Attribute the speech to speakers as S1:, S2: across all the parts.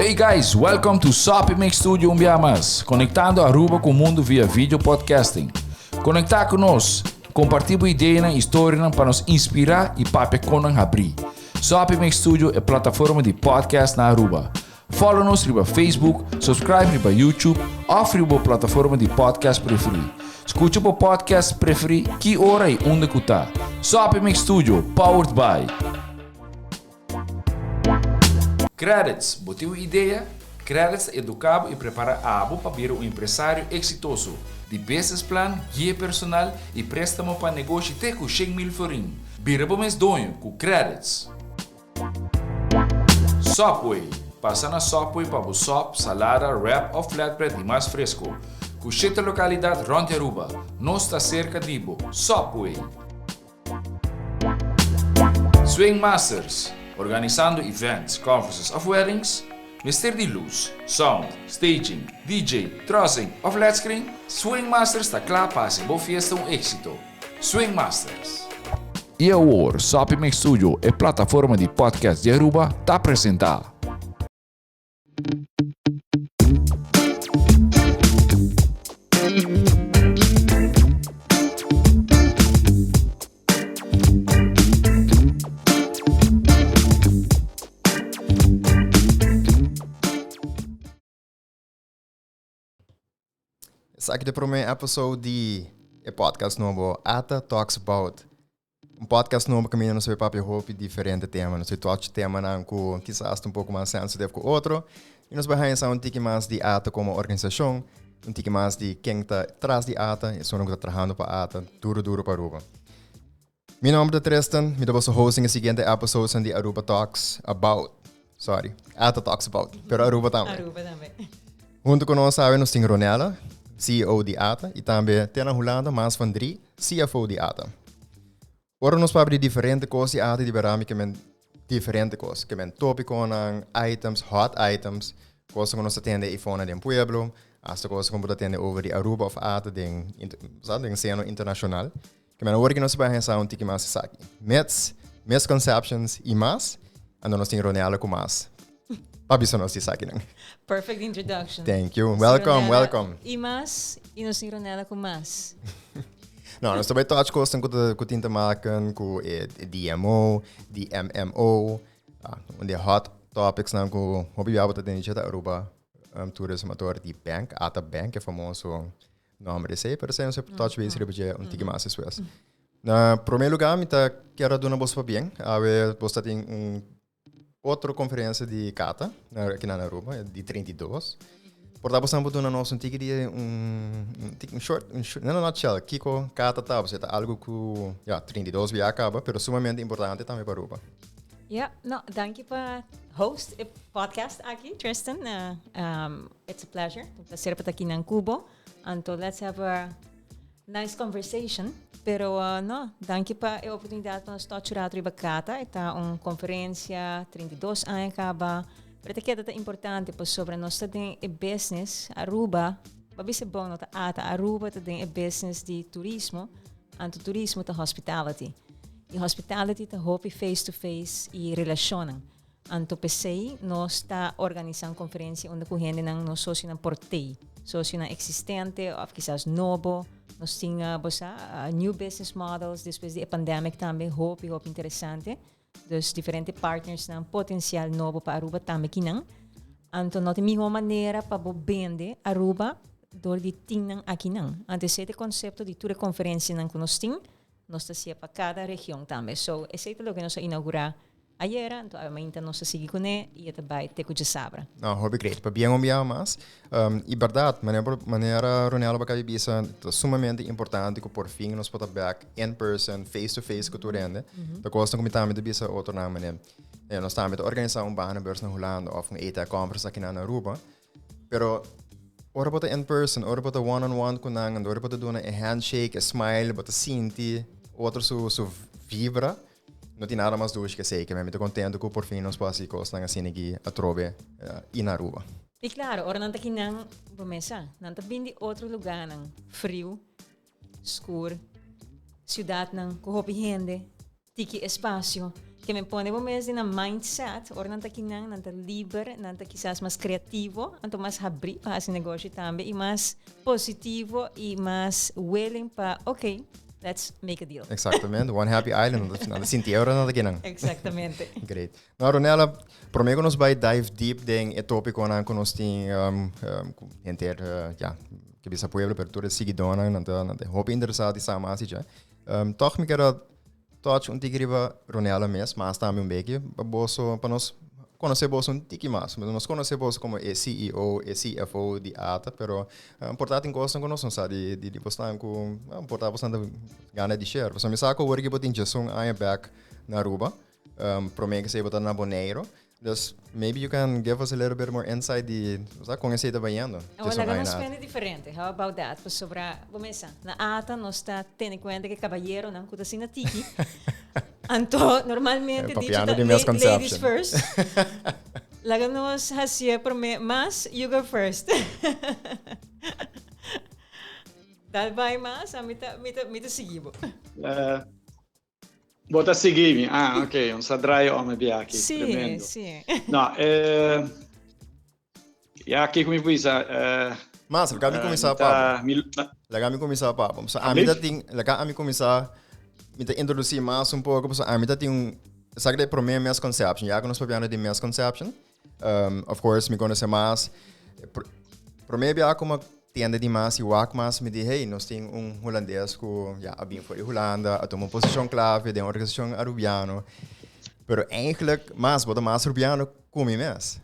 S1: Hey guys, welcome to Soppy Mix Studio un bia mas, conectando Aruba cu mundo via video podcasting. Conecta cu nos, comparti bo ideanan y historianan pa nos inspira y papia con nan habri. Soppy Mix Studio e plataforma di podcast na Aruba. Follow nos riba Facebook, subscribe riba YouTube of riba bo plataforma di podcast preferi. Scucha bo podcast preferi ki ora y unda cu ta. Soppy Mix Studio, powered by. Credits, Bo tin un idea? Credits ta educa bo y prepara abo pa bira un empresario exitoso. Di business plan, guia personal y prestamo pa negoshi te cu 100,000 florin. Bira bo mes doño cu Credits! Subway, Pasa na Subway pa bo sop, salada, wrap of flatbread di mas fresco. Cu shete localidad rond di Aruba. Nos ta cerca di bo. Subway! Swing Masters, Organisando events, conferences of weddings? Mester di luz, sound, staging, DJ, trussing of led screen? Swing Masters ta cla pa haci bo fiesta un exito. Swing Masters. Y awor, Sapi Mix Studio, e plataforma di podcast di Aruba, ta presenta.
S2: Esaki ta e prome episode di e podcast nobo Ata Talks About. Un podcast nobo kaminda nos ta papia hopi diferente tema. Nos ta touch temanan ku kisas ta un poko mas sensitive ku otro. I nos bai haña sa un tiki mas di Ata komo organisashon, un tiki mas di ken ta tras di Ata, esunnan ku ta trahando pa Ata duro duro pa Aruba. Mi nomber ta Tristan, mi ta boso host den e siguiente episodesnan di Aruba Talks About. Sorry, Ata Talks About, pero Aruba tambe.
S3: Aruba tambe.
S2: Hunto ku nos awe nos tin Ronella, CEO di Ata, i tambe te na Hulanda Maas van Drie, CFO di Ata. Ora nos papia di diferente kos di Ata di berdad mi ke men diferente kos, ke men topikonan, items, hot items, kosnan ku nos ta tende ei fona den pueblo, hasta kosnan ku bo ta tende over di Aruba of Ata den, sa, den seno internashonal. Ke men awor ki nos ta bai hesa un tiki mas esaki. Myths, misconceptions i mas, anto nos tin Ronella ku mas pa bisa nos di esakinan.
S3: Perfect introduction.
S2: Thank you. Welcome,
S3: Ronella
S2: welcome.
S3: I mas, i nos tin Ronella ku mas.
S2: No, nos ta bai touch kosnan ku ta ku tin te maken ku e DMO, di MMO, ah, un di e hot topicsnan ku hopi bia bo ta tende ta Aruba um, Tourism Authority Bank, ATA Bank, e famoso Nomber esei, pero esei nos a touch base riba dje un tiki mas despues. Na prome lugar mi ta kier a duna bos pabien. Awe bos ta tin un otro conferencia di CATA aki na Aruba, di 32. Por ta bosnan por duna nos un tiki di un un tiki un short un short in a nutshell kiko CATA ta, pasobra ta algo ku ya 32 bia a kaba pero sumamente importante tambe pa Aruba.
S3: Ja, no, danki pa host e podcast aki, Tristan. Um, it's a pleasure. Un placer pa ta aki nan Cubo. Anto let's have a nice conversation. Pero uh, no, danki pa e oportunidad pa nos touch rato riba Kata. E ta un conferencia, 32 aña caba. Pero te keda ta importante pasobra nos ta den e business, Aruba, ba bisa bon no ta ata, Aruba ta den e business di turismo. Anto turismo ta hospitality. Y hospitality ta hopi face to face y relacionnan. Anto p'esey nos ta organisa un conferencia unda cu hendenan, nos socionan por tey. Socionan existente of kisas nobo. Nos tin, bo sa, new business models despues di e pandemic tambe hopi hopi interesante. Dus diferente partnersnan potencial nobo pa Aruba tambe kinan. Anto no tin miho manera pa bo bende Aruba door di tin nan akinan. Anto esey ta e concepto di tur e conferencianan cu nos tin. Nos ta hacié pa cada region tambe. So esey ta loke nos a inaugura ayera, anto awe mainta nos ta sigui cune y e ta bay te cu djasabra.
S2: No, hopi great. Pabien un biaha mas. Y berdad, manera manera Ronello a caba di bisa, ta sumamente importante cu por fin nos por ta back in person, face to face cu tur hende. Ta cosnan cu mi tambe ta bisa otronan manera, nos tambe ta organisa un banenbeurs na Hulanda of un ATAC conference aki na Aruba. Pero ora bo ta in person, ora bo ta one on one ku nan, ora bo ta duna e handshake, e smile, bo ta sinti otro su, su vibra. No tin nada mas dushi ke esei. Ke mi ta contento ku por fin nos por hasi kosnan asina aki atrobe in Aruba.
S3: I klaro, ora nan ta kinan, bo mes sa, nan ta bin di otro lugánan, friu, skur, siudatnan ku hopi hende. Tiki espacio. Ke men pone bo mes den nan mindset, ora nan ta kinan, nan ta liber, nan ta kisas mas kreativo, anto mas habrí pa hasi negoshi tambe i mas positivo i mas willing pa, ok, let's make a deal.
S2: Exactamente, one happy island, nan ta sinti ora nan ta kinan.
S3: Exactamente.
S2: Great. Nou Ronella, prome ku nos bai dive deep den e tópikonan ku nos tin um, um, ku henter, uh, ja, ke bisa pueblo, pero tur e siguidónan nan ta, nan ta hopi interesá di sa mas i Um, toch mi quiero touch un tiki riba Ronella mes, mas tambe un beki, pa boso, pa nos conoce boso un tiki mas. Nos conoce boso como e CEO, e CFO di ATA, pero um, por ta tin cosnan cu nos no sa di, di, di bosnan cu, um, por ta bosnan ta gana di share. Pasobra mi sa cu awor ki bo tin djesun aña back na Aruba, um, prome que bo ta na Boneiro. Dus maybe you can give us a little bit more insight di, o con esey ta bayendo.
S3: Awor laga nos spende diferente. How about that? Pasobra, bo mesa, na ATA nos ta tene cuenta que caballeronan cu ta asina tiki. Anto, normalmente dicho ta ladies first. Laga nos hacié prome mas, you go first. Dal bai mas, a mi ta, mi ta, mi ta sigui bo.
S4: Bo ta sigui mi? Ah, ok, un sa draai om e biaki.
S3: Sí,
S4: Tremendo.
S3: sí.
S4: No, ja, kiko mi bisa?
S2: Mas, laga mi kuminsá
S4: mi ta,
S2: papo.
S4: mi,
S2: Laga mi kuminsá papo. So, ami ta
S4: Alsjeblieft.
S2: tin, laga ami kuminsá, mi ta introdusí mas un poko, pasobra ami ta tin un, esaki ta e promé misconception, ya ku nos papiando di misconception. Of course, mi konosé mas. Promé bia ku mi tende di mas i wak mas, mi di, hey, nos tin un hulandes ku ya a bin for di Hulanda, a tuma un posishon klave den organisashon arubiano. Pero eigenlijk, mas, bo ta mas rubiano ku mi mes.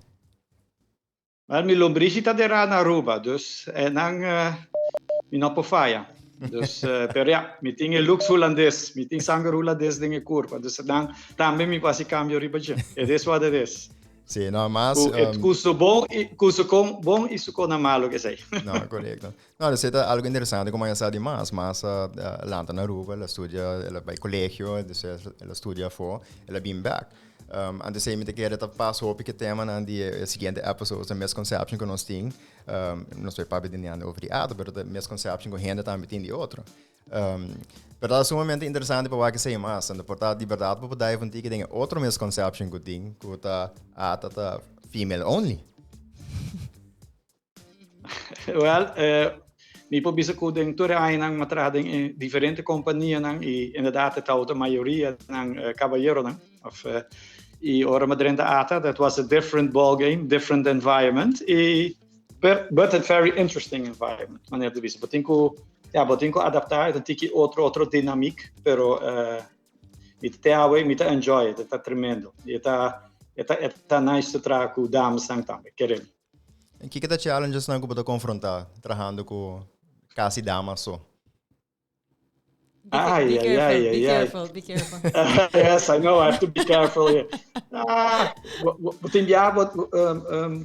S4: Wel, mi lombrishi ta derá na Aruba, dus nan mi no por faya. Dus, pero ja, mi tin e looks hulandes, mi tin sanger hulandes den e kurpa, dus dan tambe mi por hasi kambio riba dje. It is what it is.
S2: Sí, no, mas...
S4: Ku e ku su bon i ku su kon bon i su kona malo ke esei.
S2: No, korekto. No, esei ta algo interesante komo a sa di mas. Mas a lanta na Aruba, el a studia, el a bai kolegio, despues el a studia afó, el a bin bèk. Um, antes ei mi ta kere ta pas hopi ke temanan di e siguiente episodes, de misconception ku nos tin. Um, nos bai papia di over di ato, pero de misconception ku hende tambe tin di otro. Um, pero ta sumamente interesante pa wak esei mas. Anto por ta di berdad bo por dive un tiki den e otro misconception ku tin, ku ta ata ta female only.
S4: Wel, mi por bisa ku den tur e añanan mi a traha den e diferente kompanianan i inderdaad e tabata mayoria nan kabayeronan. Of, i ora mi a drenta ata, that was a different ball game, different environment i but, but a very interesting environment, manera di bisa. Bo tin ku, ja, bo tin ku adaptá, e ta un tiki otro, otro dinamiek, pero mi ta te awe, mi ta enjoy it, e ta tremendo. I e ta, e ta, e ta nice te traha ku damesnan tambe, kere mi.
S2: En kiko ta challenges nan ku bo ta konfrontá trahando ku kasi damas so?
S3: Be,
S4: Ay,
S3: be
S4: ay,
S3: careful,
S4: ay,
S3: be
S4: ay, ay.
S3: careful, be careful.
S4: Yes, I know, I have to be careful here. Ah, bo tin bia bo,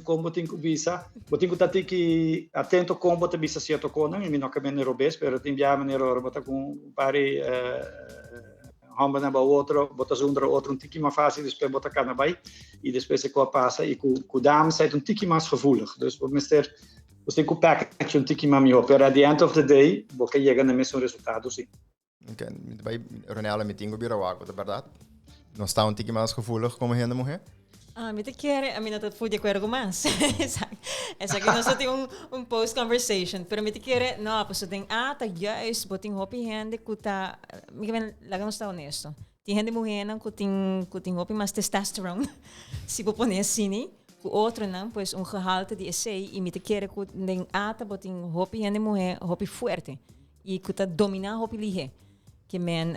S4: kon bo tin ku bisa, bo tin ku ta tiki atento kon bo ta bisa sierto konan, i mi no ke mene robes, pero tin bia manera ora bo ta ku un par di Homber na ba otro, bo ta zundra otro un tiki mas fácil, despues bo ta cana bai y despues e cosa pasa y cu cu dames ta un tiki mas gevoelig. Dus bo mester bo tin cu package un tiki mas mihor, pero at the end of the day bo ke yega na mesun resultado si.
S2: Ok, mi ta bai Ronella, mi tin cu bira wak, bo ta berdad? Nos ta un tiki mas gevoelig como hende muher?
S3: Ah, mi ta kere, a mi no ta full di acuerdo cu mas. Esaki nos ta tin un, un post conversation. Pero mi ta kere, no, paso den A ta juist, bo tin hopi hende cu ta, mi ke men, laga nos ta honesto. Tin hende muhernan cu tin, cu tin hopi mas testosterone, si bo pone asini, cu otronan, pues un gehalte di esey, y mi ta kere cu den A ta bo tin hopi hende muher hopi fuerte, y cu ta domina hopi lihe. Ke men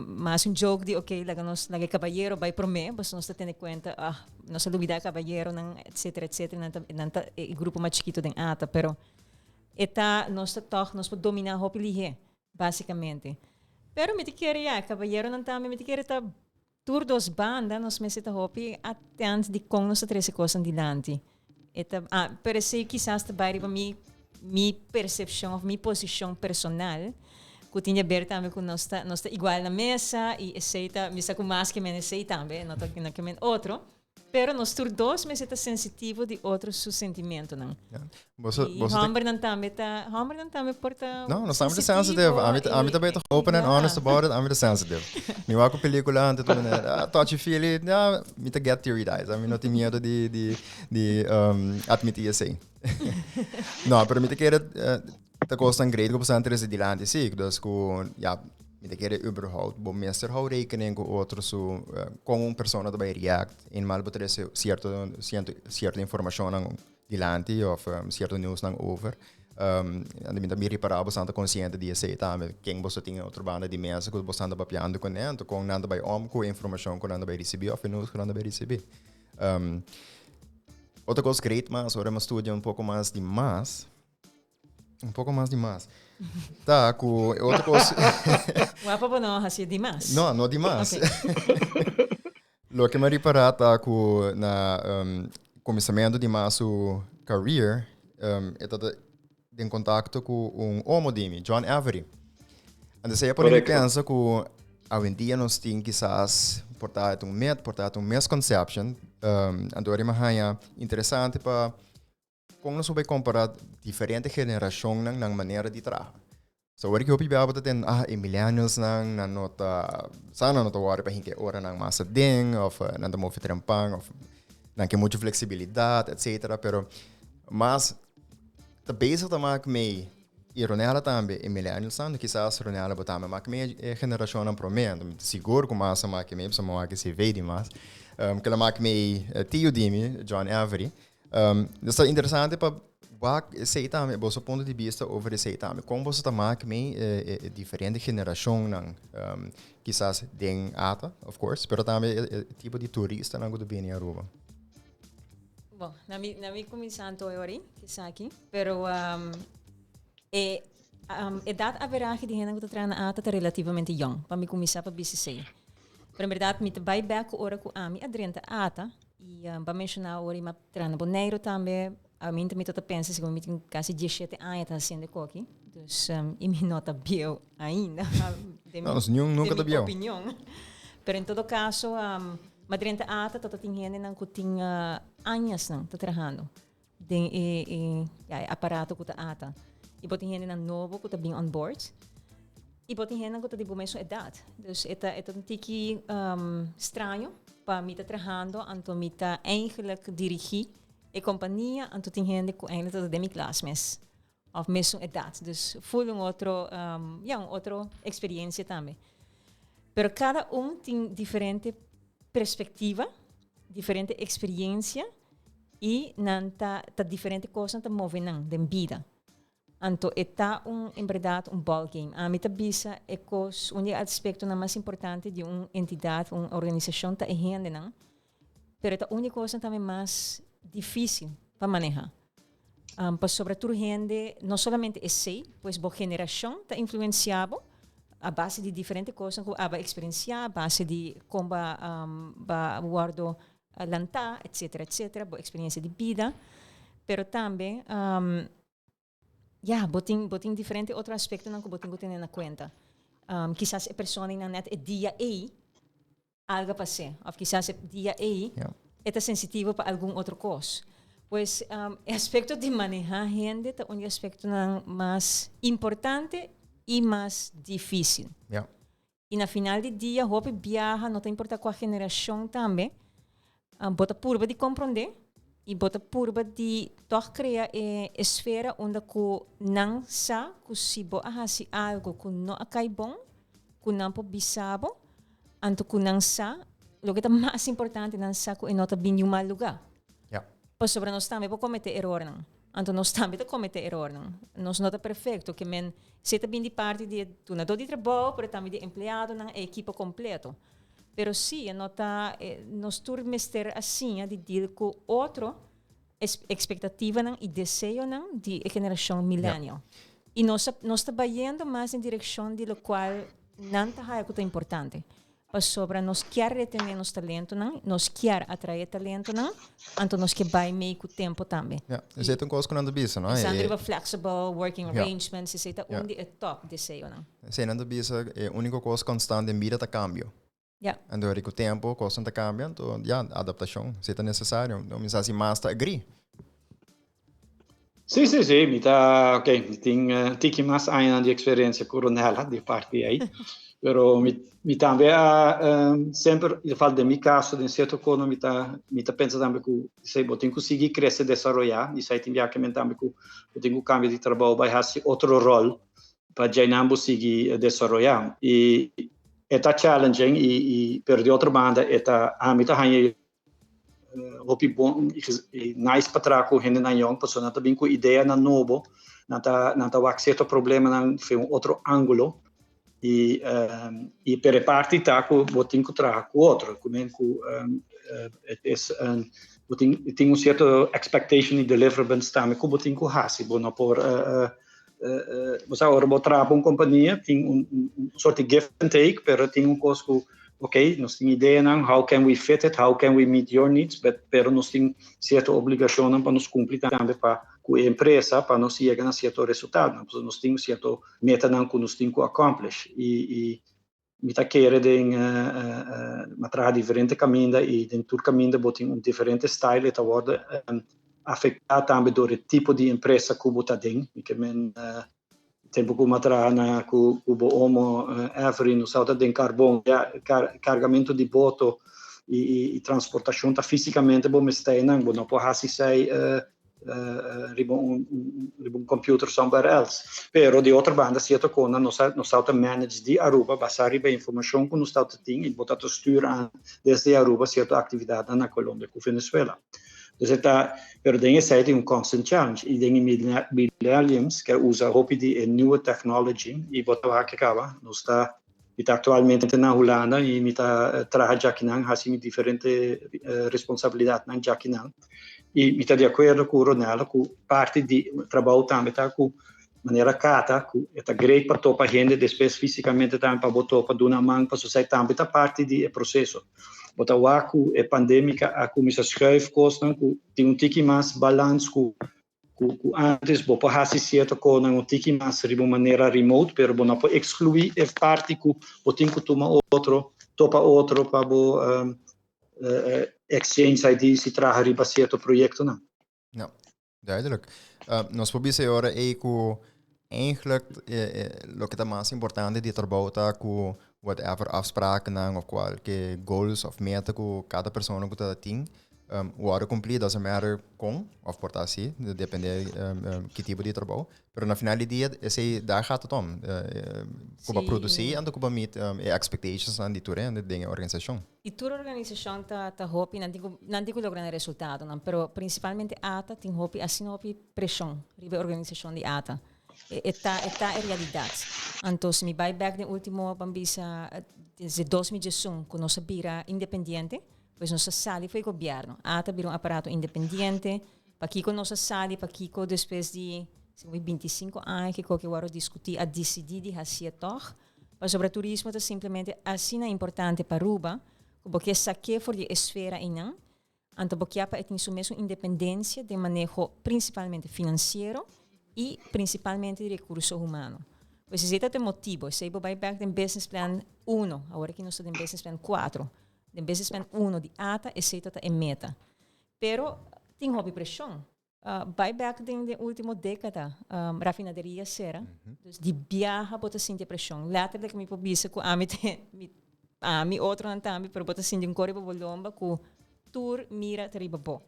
S3: mas un joke di ok laga nos laga e kabayero bai promé pasobra nos ta tene kuenta ah nos a lubidá e kabayeronan etcetera etcetera nan ta nan ta e grupo mas chikito den ata pero e ta nos ta tòg nos por dominá hopi lihé basikamente pero mi ta kere ya e kabayeronan tambe mi ta kere ta tur dos banda nos mester ta hopi atent di kon nos ta trese kosnan dilanti e ta ah pero esei kisas ta bai riba mi mi persepshon òf mi posishon personal ku tin di aber tambe ku nos ta nos ta igual na mesa i esei ta mi sa ku mas ke men esei tambe no ta no ke men otro. Pero nos tur dos mester ta sensitivo di otro su sentimentonan.
S2: Ja. Boso,
S3: Y
S2: boso te-
S3: hombernan tambe ta, hombernan tambe por ta
S2: No, nos tambe ta sensitive. Ami ta beter open and honest about it. Ami ta sensitive. Mi wak un película antes tu ah, touchy feely, ja, mi ta get teary eyes. Ami no tin miedo di admiti esei. No, pero mi ta kere ta cosnan great ku boso a trese dilanti, sí. Dus ku, ja, mi ta kere überhaupt bo mester hou rekening ku otro su kon un persona ta bai react. Eenmaal bo trese cierto informacionnan dilanti of cierto nieuwsnan over. Anto mi ta mi ripará boso ta konsiente di esei tambe. Ken boso tin e otro banda di mesa ku boso ta papiando kuné, anto kon nan ta bai om ku e informashon ku nan ta bai risibí òf e nieuws ku nan ta bai risibí. Otro kos great mas, ora mi a studia un poko mas di mas, un poko mas di mas, ta ku e otro kos.
S3: Wapa bo no hasi di mas.
S2: No, no di mas. Loke mi a ripará ta ku na kuminsamentu di mas su career, e ta den kontakto ku un omo di mi, John Avery. Anto esei a pone mi pensa ku awendia nos tin kisas por ta un myth, por ta un misconception. Anto ora mi a haña interesante pa Kon nos por bay compara diferente generacionnan nan manera di traha? So awor ki hopi bia bo ta tende, ah, e millennialsnan nan no ta, sa nan no ta worry pa hinka e oranan mas aden of nan ta move trempan of nan ke mucho flexibilidad, etcetera. Pero mas ta bezig ta mak mei i Ronella tambe e millennialsnan, kisas Ronella bo tambe mak mei e generacionnan prome, anto mi ta sigur ku mas a mak mei pasobra mi wak e CV di mas, kila mak mei tio di mi, John Avery. Dus ta interesante pa wak esei tambe, boso punto di bista over esei tambe. Kon boso ta mak mee e diferente generacionnan, kisas den ATA, of course, pero tambe e tipo di turistanan ku ta bini Aruba.
S3: Bon, na mi, na mi kuminsá anto e ora esaki, pero e edat averahe di hendenan ku ta traha na ATA ta relativamente yong, pa mi kuminsá pa bisa esei. Pero en berdad mi ta bai bek ku ora ku ami a drenta ATA, I pa menshoná ora i m'a traha na Boneiru tambe, aminta mi ta pensa segun mi tin kasi diesshete aña ta hasiendo e koki. Dus i mi no ta bieu ainda, den
S2: No, niun nunka ta
S3: mi
S2: bieu.
S3: opinion. Pero en todo kaso m'a drenta ata ta tin hendenan ku tin añasnan ta trahando den e e ya e aparato ku ta ata. I bo tin hendenan nobo ku ta bin on board. I bo tin hendenan ku ta di bo mesun edat. Dus e ta e ta un tiki straño pa mi ta trahando anto mi ta eigenlijk dirigí e kompania anto tin hende ku eigenlijk ta den mi klas mes òf mesun edat. Dus ful un otro ya un otro eksperiensia tambe. Pero kada un tin diferente perspektiva, diferente eksperiensia i nan ta ta diferente kosnan ta move nan den bida. Anto e ta un en berdad un ball game. Ami ta bisa e kos, un di e aspektonan mas importante di un entidat, un organisashon ta e hendenan, pero e ta un di e kosnan tambe mas difisil pa maneha. Pasobra tur hende, no solamente esei, pues bo generashon ta influensia bo a base di diferente kosnan ku abo a eksperensiá, a base di kon bo a bo a wòrdu lantá, etcetera, etcetera, bo eksperensia di bida. Pero tambe, ya, bo tin bo tin diferente otro aspektonan ku bo tin ku tene na kuenta. Kisas e personanan nèt e dia ei algo a pas'é, òf kisas e dia ei e ta sensitivo pa algun otro kos. Pues e aspekto di manehá hende ta un di e aspektonan mas importante i mas difísil. I na final di dia hopi biaha, no ta importá kua generashon tambe, bo ta purba di komprondé i bo ta purba di tòg krea e esfera unda ku nan sa ku si bo a hasi algu ku no a kai bon, ku nan por bisa bo, anto ku nan sa, loke ta mas importante, nan sa ku e no ta bin di un mal lugá. Pasobra nos tambe por kometé erornan. Anto nos tambe ta kometé erornan. Nos no ta perfekto, ke men si e ta bin di parti di e dunadó di trabou, pero tambe di e empleadonan, e ekipo kompleto. Pero si e no ta, nos tur mester a siña di deal ku otro ekspektativanan i deseonan di e generashon millennial. I nos a nos ta bayendo mas den direkshon di lokual nan ta haya ku ta importante. Pasobra nos kier retené nos talentonan, nos kier atraé talentonan, anto nos ke bai mei ku tempo tambe.
S2: Ja, esei ta un kos ku nan ta bisa, no?
S3: Esnan riba flexible working arrangements, esei ta un di e top deseonan.
S2: Esei nan ta bisa, e úniko kos konstant den bida ta kambio.
S3: Ja.
S2: Anto rico tempo, cosnan ta cambia, anto ja, adaptacion, si ta necesario. No mi sa si mas ta agree.
S4: Sí, sí, sí, mi ta, ok, mi tin uh, tiki mas aña di experiencia cu Ronella di parti ahí. Pero mi, mi tambe a um, semper, in geval de mi caso, den cierto cono, mi ta, mi ta pensa tambe cu, sei, bo tin cu sigui crece, desarrollar, y sei tin biaha men tambe cu, bo tin cu cambio di trabou, bai hasi otro rol, pa djainan bo sigui desaroyá. I e ta challenging i i pero di otro banda e ta ami ta haña hopi bon i nice pa traha ku hendenan yòn pasobra nan ta bin ku ideanan nobo, nan ta nan ta wak sierto problemanan for un otro ángulo i i pero e parti ta ku bo tin ku traha ku otro ku men ku et is un bo tin tin un sierto expectation i deliverables tambe ku bo tin ku hasi bo no por Bo sa ora bo traha pa un kompania tin un un sort di give and take, pero tin un kos ku ok, nos tin ideanan, how can we fit it, how can we meet your needs, but pero nos tin sierto obligashonnan pa nos kumpli tambe pa ku e empresa pa nos yega na sierto resultadonan, pasobra nos tin sierto metanan ku nos tin ku accomplish i i mi ta kere den mi a traha diferente kaminda i den tur kaminda bo tin un diferente style e ta wòrdu afektá tambe dor e tipo di empresa ku bo ta den. Mi ke men tempu ku mi a traha na ku bo omo Every nos tabata den karbon ya kargamentu di boto i transportashon ta físikamente bo mester einan bo no por hasi esei riba un riba un computer somewhere else. Pero di otro banda cierto cona nos a nos ta manage di Aruba basa riba informacion cu nos ta tin y bo ta stuur aan desde Aruba cierto actividadnan na Colombia cu Venezuela. Dus e ta, pero den esey tin un constant challenge y den e millenniums ke usa hopi di e nieuwe technology y bo ta wak caba nos ta mi ta actualmente na Hulanda y mi ta traha djakinan haci mi diferente responsabilidadnan djakinan. Y mi ta di acuerdo cu Ronella cu parti di trabou tambe ta cu manera Cata cu e ta great pa topa hende despues fisicamente tambe pa bo topa duna man pasobra esey tambe ta parti di e proceso. Bo ta wak cu e pandemica a cuminsa schuif cosnan cu tin un tiki mas balans cu cu antes bo por haci cierto cosnan un tiki mas riba un manera remote pero bo no por exclui e parti cu bo tin cu tuma otro topa otro pa bo exchange ideas y traha riba cierto proyectonan.
S2: Ja, duidelijk. Nos por bisa e ora ei cu eigenlijk loke ta mas importante di e trabou ta cu whatever afsprakennan of cualke goals of meta cu cada persona cu ta tin worde cumpli, doesn't matter con of por ta asi, depende ki tipo di trabou. Pero na final di dia esei daar gaat het om. Cu bo produci anto cu bo meet e expectationsnan di tur hende den e organisacion.
S3: I tur organisashon ta ta hopi, nan tin ku nan tin ku logra nan resultadonan, pero prinsipalmente ata tin hopi asina hopi preshon riba e organisashon di ata. E e ta e ta e realidat. Anto si mi bai bèk den ultimo ban bisa desde 2011 ku nos a bira independiente, pues nos a sali for e gobièrnu. Ata a bira un aparato independiente. Pakiko nos a sali, pakiko despues di segun mi 25 aña kiko ke wòrdu diskutí a disidí di hasié tòg? Pasobra turismo ta simplemente asina importante pa Aruba ku bo ke sak'é for di e esfera einan, anto bo kia pa e tin su mesun independensia den maneho prinsipalmente finansiero i prinsipalmente di rekurso humano. Pues esei ta e motibo, esei bo bai bèk den business plan uno, awor aki nos ta den business plan kuatro, den business plan uno di ata esei ta ta e meta. Pero tin hopi preshon. Bai bek den den ultimo dekada, rafinaderia sera, dus di biaha bo ta sinti e preshon. Letterlijk mi por bisa ku ami te, mi, ami otronan tambe, pero bo ta sinti un kor riba bo lomba ku tur mira ta riba bo.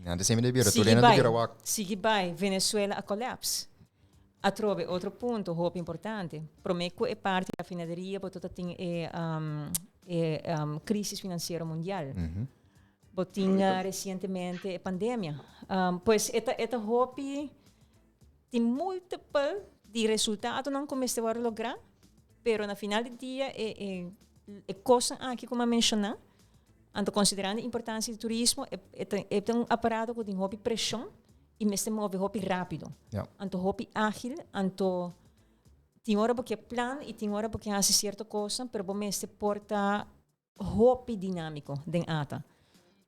S2: Nan ta semi de bira, tur hende ta bira wak.
S3: Sigui bai, Venezuela a collapse. Atrobe, otro punto hopi importante, prome ku e parti rafinaderia bo ta tin e e crisis financiero mundial. Bo tin recientemente e pandemia. Pues e ta e ta hopi tin multiple di resultatonan ku mester wòrdu lográ, pero na final di dia e e e kosnan aki ku mi a menshoná, anto konsiderando e importansia di turismo e e ta e ta un aparato ku tin hopi preshon i mester move hopi rápido. Anto hopi ágil, anto tin ora bo ke plan i tin ora bo ke hasi sierto kosnan, pero bo mester por ta hopi dinámiko den ata.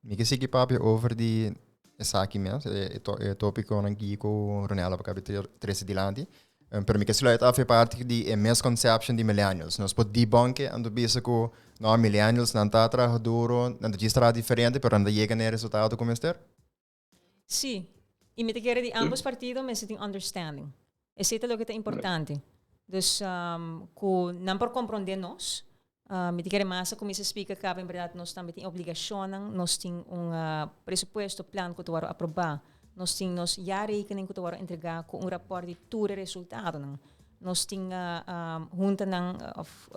S2: Mi ke sigui papia over di esaki mes, e, e, to, e tópikonan ki ku Ronella pa kabi trese dilanti. Pero mi ke sluit af e parti di e misconception di millennials. Nos por debunk e anto bisa ku no, millennials nan ta traha duro, nan ta djis traha diferente, pero nan ta yega na e resultado ku mester.
S3: Sí, y mi ta kere di ambos partido mester tin understanding. Esey ta loke ta importante. Dus cu nan por compronde nos. Mi ta kere mas a cuminsa splica caba en berdad nos tambe tin obligacionnan, nos tin un presupuesto, plan cu ta worde aproba, nos tin nos jaarrekening cu ta worde entrega cu un rapport di tur e resultadonan. Nos tin huntanan of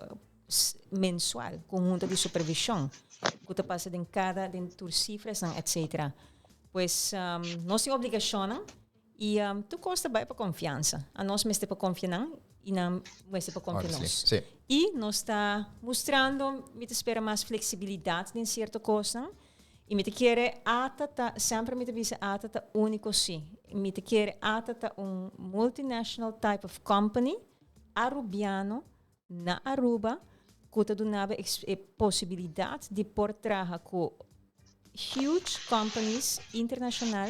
S3: mensual cu un hunta di supervision cu ta pasa den cada den tur cifrasnan etcetera. Pues nos tin obligacionnan y tur cos ta bay pa confiansa. Anos mester pa confia nan y nan mester pa confia nos. Y nos ta mustrando mi ta spera mas flexibilidad den cierto cosnan y mi ta kere ata ta semper mi ta bisa ata ta unico si. Mi ta kere ata ta un multinational type of company Arubiano na Aruba cu ta dunaba e posibilidad di por traha cu huge companies internacional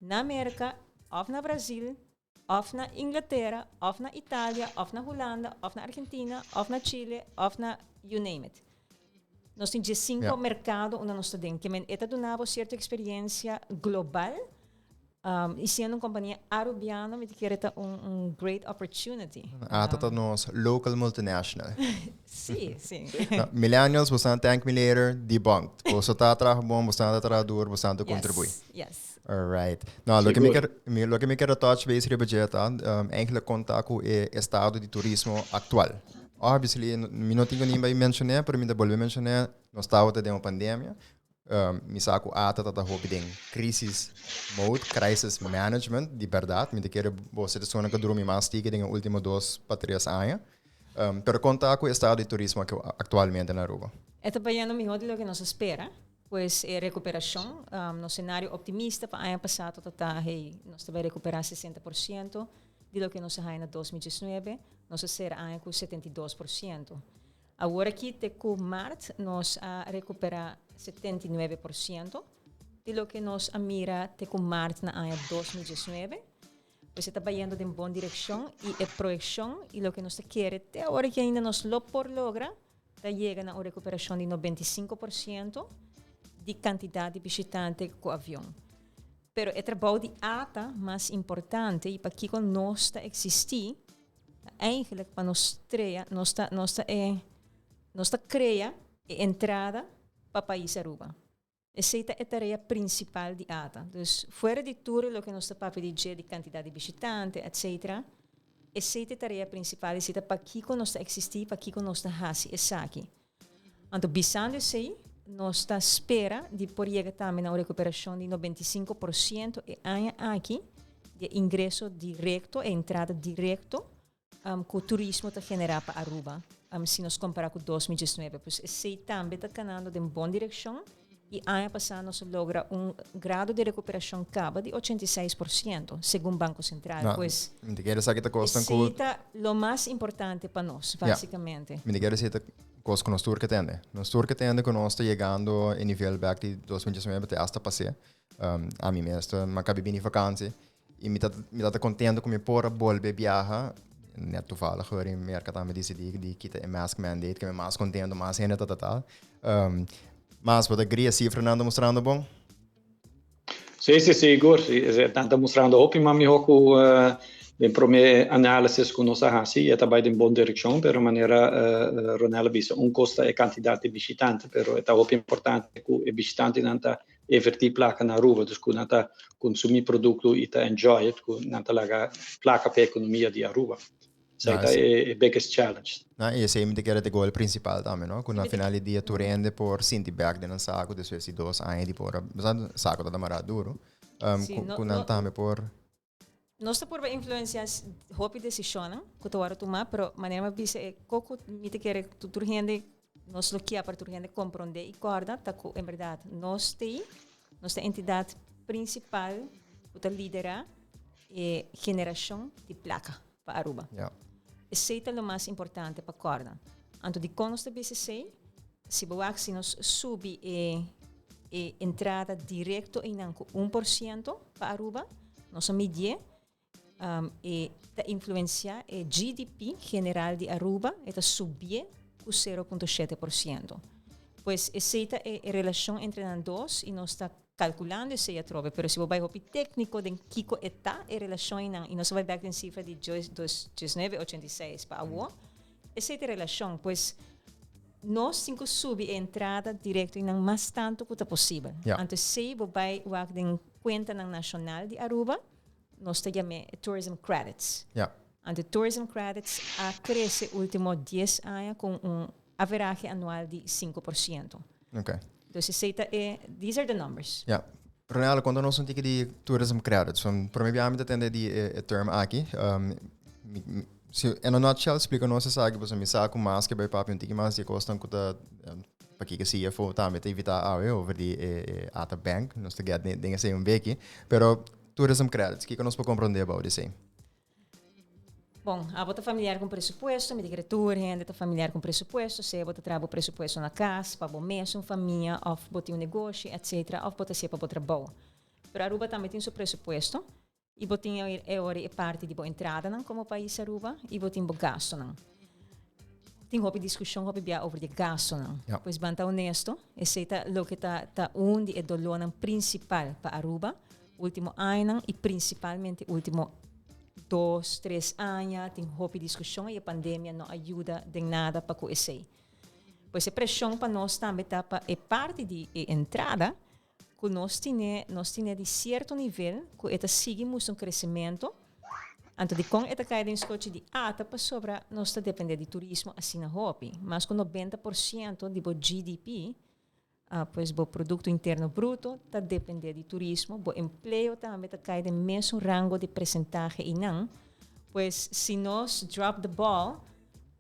S3: na Merca of na Brazil of na Inglatera of na Italia of na Hulanda of na Argentina of na Chile of na you name it. Nos tin diescinco mercado unda nos ta den. Ke men e ta dunabo cierto experiencia global. Y siendo un compania Arubiano mi ta kere ta un great opportunity.
S2: Ata ta nos local multinational.
S3: Sí, sí.
S2: No, millennials, boso nan thank me later, debunked. Boso ta traha bon, boso ta traha duro, boso ta contribui.
S3: Yes, yes.
S2: Alright. No, loke mi ker, loke mi ker touch base riba dje ta, eigenlijk konta ku e estado di turismo aktual. Obviously, mi no tin ku ni bai menshoné, pero mi ta bolbe menshoné, nos tabata den un pandemia. Mi sa ku ata ta ta hopi den crisis mode, crisis management, di bèrdat. Mi ta kere bo ta esuna ku drumi mas tiki den e último 2 pa 3 aña. Pero kon ta ku e estado di turismo aktualmente na Aruba?
S3: E ta bayendo mihó di loke nos a spera. Pues e rekuperashon, nos senario optimista pa aña pasá ta hey, nos ta bai rekuperá 60% di loke nos a haña na 2019, nos a sera aña ku 72%. Awor aki te ku mart nos a rekuperá 79% di loke nos a mira te ku mart na aña 2019. Pues e ta bayendo den bon direkshon i e proyekshon i loke nos ta kere te awor aki ainda nos lo por logra ta yega na un rekuperashon di 95% di kantidat di bishitante ku avion. Pero e trabou di ATA mas importante i pakiko nos ta eksistí eigenlijk pa nos trea, nos ta krea e entrada pa pais Aruba. Esei ta e tarea prinsipal di ATA. Dus fuera di tur loke nos ta papia di dje, di kantidat di bishitante, etcetera, esei ta e tarea prinsipal, esei ta pakiko nos ta eksistí, pakiko nos ta hasi esaki. Anto bisando esei, nos ta spera di por yega tambe na un rekuperashon di 95% e aña aki di ingreso direkto, e entrada direkto ku turismo ta generá pa Aruba, si nos kompará ku 2019. Pues esei tambe ta kanando den bon direkshon i aña pasá nos a logra un grado di rekuperashon kaba di 86%, segun Banko Sentral.
S2: No,
S3: Pues
S2: mi ta kere sa ki ta kosnan ku
S3: esei ta lo mas importante pa nos, básikamente.
S2: Mi ta kere esei ta kos ku nos tur ke tende. Nos tur ke tende ku nos ta yegando e nivel bèk di 2019 te hasta pas'é. Ami mes ta mi a kabi bini vakansi i mi ta kontento ku mi por a bolbe biaha. Net toevallig hoor in Merka tambe disidí di kita e mask mandate, ke mi mas kontento, mas hende ta ta ta. Mas bo ta agree e sifranan ta mustrando bon?
S4: Sí, sigur. Sí, nan ta mustrando hopi mas mihó ku den promé análisis ku nos a hasi, e ta bai den bon direkshon, pero manera Ronel a bisa, un kos ta e kantidat di bishitante, pero e ta hopi importante ku e bishitantenan ta invertí plaka na Aruba, dus ku nan ta konsumí produkto i ta enjoy it, ku nan ta laga plaka pa e ekonomia di Aruba. Esei ta e biggest challenge.
S2: No, i esei mi ta kere ta e goal prinsipal tambe, no? Ku na final di dia tur hende por sinti bèk den nan saku despues di 2 aña di por saku ta mará duro. Ku nan tambe por
S3: Nos ta purba influensiá hopi desishonnan ku ta wòrdu tumá, pero manera mi a bisa e koko mi ta kere tur hende, nos lo kia pa tur hende komprondé i kòrda ta ku en bèrdat nos ta ei, nos ta e entidat prinsipal ku ta liderá e generashon di plaka pa Aruba. Esei ta lo mas importante pa kòrda. Anto dikon nos ta bisa esei? Si bo wak si nos subi e entrada direkto einan ku 1% pa Aruba, nos a midié. E ta influencia e GDP general di Aruba, e ta subié ku 0.7%. Pues esei ta e relacion entre nan dos y nos ta calculando esei atrobe. Pero si bo bai hopi tecnico den kico e ta e relacion einan y nos ta bai bek den cifra di 1986 pa awo, esei ta e relacion. Pues nos tin cu subi e entrada directo einan mas tanto cu ta posibel. Anto esei bo bai wak den cuentanan nacional di Aruba, nos ta yam'é tourism credits. Anto tourism credits a crece ultimo 10 aña cu un averahe anual di 5%. Dus esei ta e, these are the numbers.
S2: Ja. Ronelda, konta nos un tiki di tourism credits. Van prome bia mi ta tende di e term aki. Si, in a nutshell, splika nos esaki, pasobra mi sa ku mas ke bai papia un tiki mas di e kosnan ku ta pakiko CFO tambe ta invitá awe over di e ATA Bank. Nos ta get den esei un beki. Pero tourism credits, kiko nos por komprondé about esei?
S3: Bon, abo ta familiar con presupuesto, mi ta kere tur hende ta familiar con presupuesto, sea bo ta traha bo presupuesto na cas, pa bo mes, un famia, of bo tin un negoshi, etcetera, of bo ta hacié pa bo trabou. Pero Aruba tambe tin su presupuesto y bo tin e ora e parti di bo entradanan como pais Aruba y bo tin bo gastonan. Tin hopi discusion hopi bia over di gastonan. Pues ban ta honesto, esey ta loke ta un di e dolornan principal pa Aruba. Ultimo añanan y principalmente ultimo 2, 3 aña tin hopi discusion y e pandemia no a yuda den nada pa cu esey. Pues e presion pa nos tambe ta pa e parti di e entrada cu nos tine, nos tine di cierto nivel cu e ta sigui mustra un crecimento. Anto dicon e ta cay den scochi di ata? Pasobra nos ta depende di turismo asina hopi. Mas cu 90% di bo GDP, Pues bo Producto Interno Bruto ta depende di turismo, bo empleo tambe ta cay den mesun rango di presentahe eynan. Pues si nos drop the ball,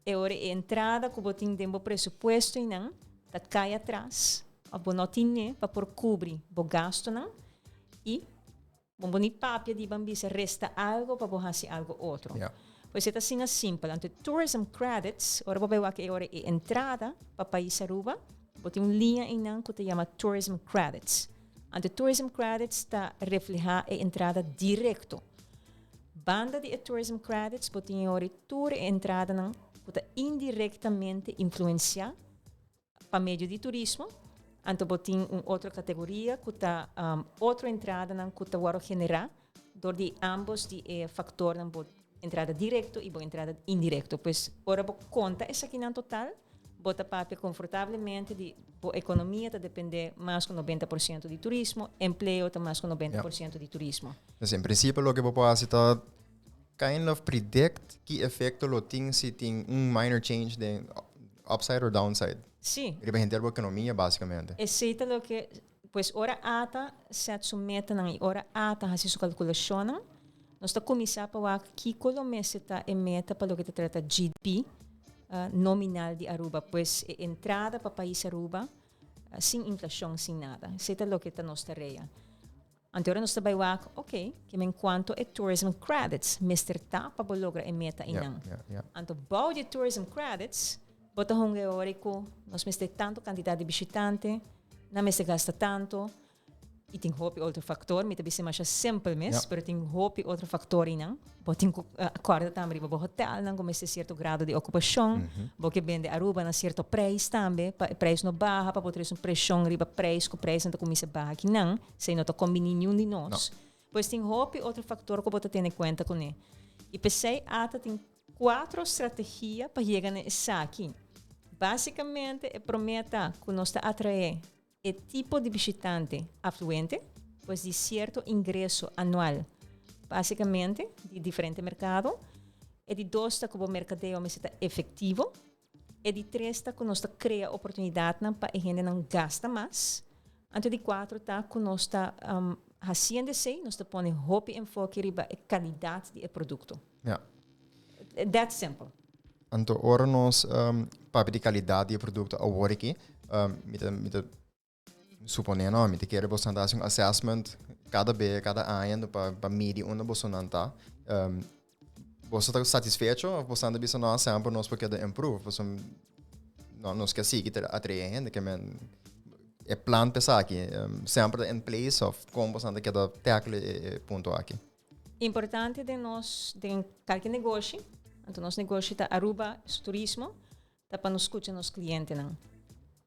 S3: e ora e entrada cu bo tin den bo presupuesto eynan ta cay atras of bo no tine pa por cubri bo gastonan y bo bo ni papia di ban bisa resta algo pa bo haci algo otro. Pues e ta asina simpel. Anto tourism credits, ora bo bay wak e ora e entrada pa pais Aruba, bo tin un liña eynan cu ta yama tourism credits. Anto tourism credits ta refleha e entrada directo. Banda di e tourism credits bo tin e ora tur e entradanan cu ta indirectamente influencia pa medio di turismo. Anto bo tin un otro categoria cu ta otro entradanan cu ta worde genera door di ambos di e factornan, bo entrada directo y bo entrada indirecto. Pues ora bo conta esakinan total, bo ta papia confortablemente di bo economia ta depende mas cu 90% di turismo, empleo ta mas cu 90% di turismo.
S2: Dus en principio loke bo por haci ta kind of predict ki efecto lo tin si tin un minor change den upside or downside. Riba henter bo economia basicamente.
S3: Esey ta loke, pues ora ATA set su metanan y ora ATA haci su calculacionnan, nos ta cuminsa pa wak kico lo mester ta e meta pa loke ta trata GDP nominal di Aruba, pues e entrada pa pais Aruba sin inflacion, sin nada. Esey ta loke ta nos tarea. Anto ora nos ta bai wak, ok, ke men cuanto e tourism credits mester ta pa bo logra e meta einan. Anto bou di e tourism credits, bo ta hunga e ora cu nos mester tanto cantidad di bishitante, nan mester gasta tanto, y tin hopi otro factor, mi ta bisa masha simpel mes, pero tin hopi otro factor einan. Bo tin cu acorda tambe riba bo hotelnan cu mester cierto grado di ocupacion. Bo ke bende Aruba na cierto prijs tambe, pa e prijs no baha, pa bo trece un presion riba prijs, cu prijsnan ta cuminsa baha akinan, esey no ta combini niun di nos. Pues tin hopi otro factor cu bo ta tene cuenta cune. Y p'esey ATA tin cuatro strategia pa yega na esaki. Basicamente e prome ta cu nos ta atrae e tipo di bishitante afluente, pues di cierto ingreso anual, basicamente di diferente mercado. E di dos ta cu bo mercadeo mester ta efectivo. E di tres ta cu nos ta crea oportunidadnan pa e hendenan gasta mas. Anto di cuatro ta cu nos ta haciendo esey, nos ta pone hopi enfoke riba e calidad di e producto. That simple.
S2: Anto ora nos papia di calidad di e producto awor aki, mi ta supone, no, mi ta kere boso ta haci un assessment cada be, cada aña pa midi unda boso nan ta. Boso ta satisfecho of boso ta bisa no, semper nos por keda improve? Boso no, nos ke sigui atrae hende ke men e plan p'esaki semper ta in place of kon boso ta keda tackle e punto aki?
S3: Importante den nos, den kalke negoshi, anto nos negoshi ta Aruba su turismo, ta pa nos skucha nos klientenan.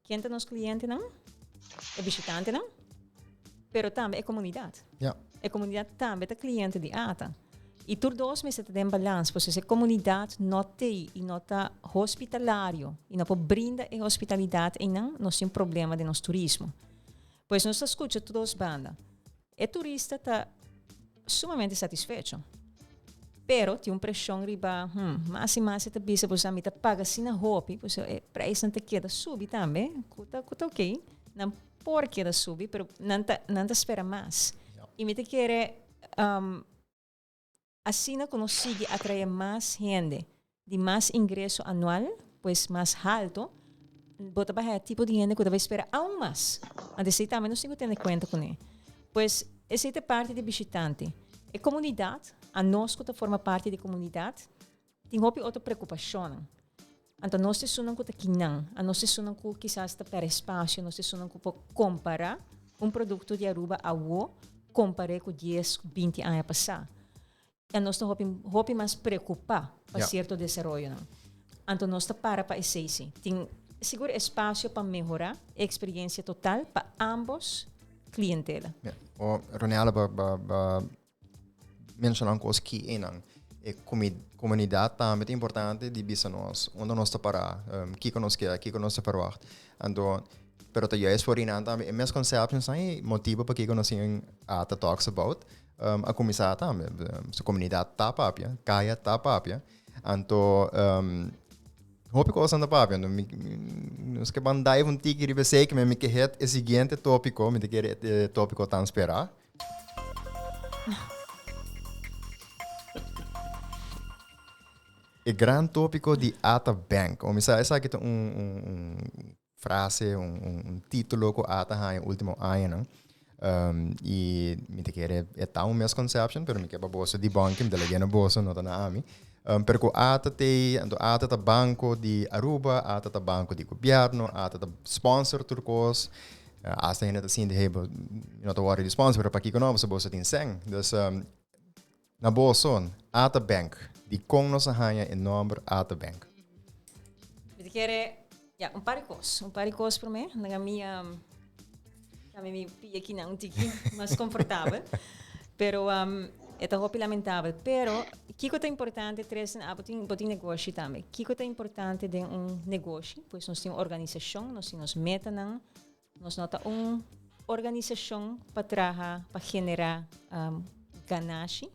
S3: Ken ta nos klientenan? E bishitantenan, pero tambe e komunidat. E komunidat tambe ta kliente di ATA. I tur dos mester ta den balans, pasobra si e komunidat no t'ei i no ta hospitalario i no por brinda e hospitalidat einan, nos tin problema den nos turismo. Pues nos ta skucha tur dos banda. E turista ta sumamente satisfecho. Pero tin un preshon riba, hmm, mas i mas e ta bisa, pues mi ta paga asina hopi, pues e prijsnan ta keda subi tambe, ku ta, ku ta oké. Nan por keda subi, pero nan ta, nan ta spera mas. I mi ta kere, um, Asina ku nos sigui atraé mas hende di mas ingreso anual, pues mas halto, bo ta bai haya tipo di hende ku ta bai spera aun mas. Anto esei tambe nos tin ku tene kuenta kuné. Pues esei ta e parti di bishitante. E komunidat, anos ku ta forma parti di komunidat, tin hopi otro preokupashonnan. Anto nos ta esunnan ku ta kinan, anos ta esunnan ku kisas ta pèrdè espasio, nos ta esunnan ku por kompará un produkto di Aruba awo kompar'é ku dies, 20 aña pasá. I anos ta hopi hopi mas preokupá pa sierto desaroyonan. Anto nos ta para pa esei sí. Tin sigur espasio pa mehorá e eksperiencia total pa ámbos klientela.
S2: Ya. O Ronella ba ba ba Menshoná un kos ki einan. E komunidat tambe ta importante di bisa nos unda nos ta pará, kiko nos ke, kiko nos ta ferwagt. Anto, pero ta juist for einan tambe e misconceptions nan i motibu pakiko nos tin ATA Talks About a kuminsá tambe. Su komunidat ta papia, kaya ta papia. Anto hopi kosnan ta papia. Anto mi nos ke ban dive un tiki riba esei, mi ke het e siguiente tópiko, mi ta kere e tópiko tan sperá. E gran tópiko di Ata Bank. O mi sa esaki ta un, un, un frase, un, un, un título ku Ata haña último añanan. Um, i mi ta kere e ta un misconception, pero mi ke pa boso debunk, mi ta lag'é na boso, no ta na ami. Um, pero ku Ata te, anto Ata ta banko di Aruba, Ata ta banko di gobierno, Ata ta sponsor tur kos. Hasta hende ta sinti, hey, bo, mi no ta worry di sponsor, pero pakiko no? Pasobra boso tin sèn. Dus, na boso, Ata Bank, dikon nos a haña e nòmber Ata Bank?
S3: Mi ta kere, ya, un par di kos. Un par di kos promé. Nan a mi, a mi pia kinan un tiki mas komfortabel. Pero e ta hopi lamentabel. Pero kiko ta importante, Tristan, abo tin, bo tin negoshi tambe. Kiko ta importante den un negoshi? Pues nos tin un organisashon, nos tin nos metanan. Nos no ta un organisashon pa traha, pa generá ganashi,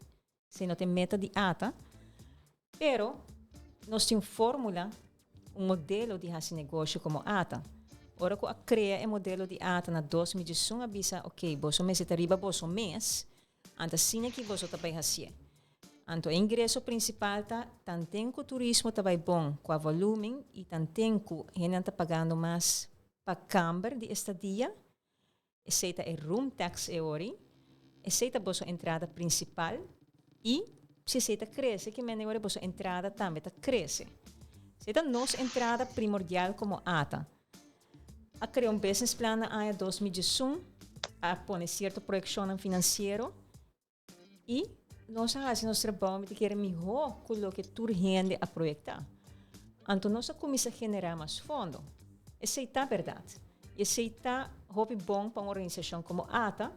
S3: sino ta e meta di ata. Pero nos tin un fórmula, un modelo di hasi negoshi komo ata. Ora ku a krea e modelo di ata na 2011 a bisa, ok, boso mester ta riba boso mes, anto asina ki boso ta bai hasié. Anto e ingreso prinsipal ta tanten ku turismo ta bai bon kua volúmen i tanten ku hendenan ta pagando mas pa kamber di estadia, esei ta e room tax e ori, esei ta boso entrada prinsipal i si esei ta krese ke mende ori boso entrada tambe ta krese. Esei ta nos entrada primordial komo ata. A krea un business plan na aña 2011, a pone sierto proyekshonnan finansiero I nos a hasi nos trabou, mi ta kere mihó ku loke tur hende a proyektá. Anto nos a kuminsá generá mas fondo. Esei ta bèrdat. I esei ta hopi bon pa un organisashon komo ata.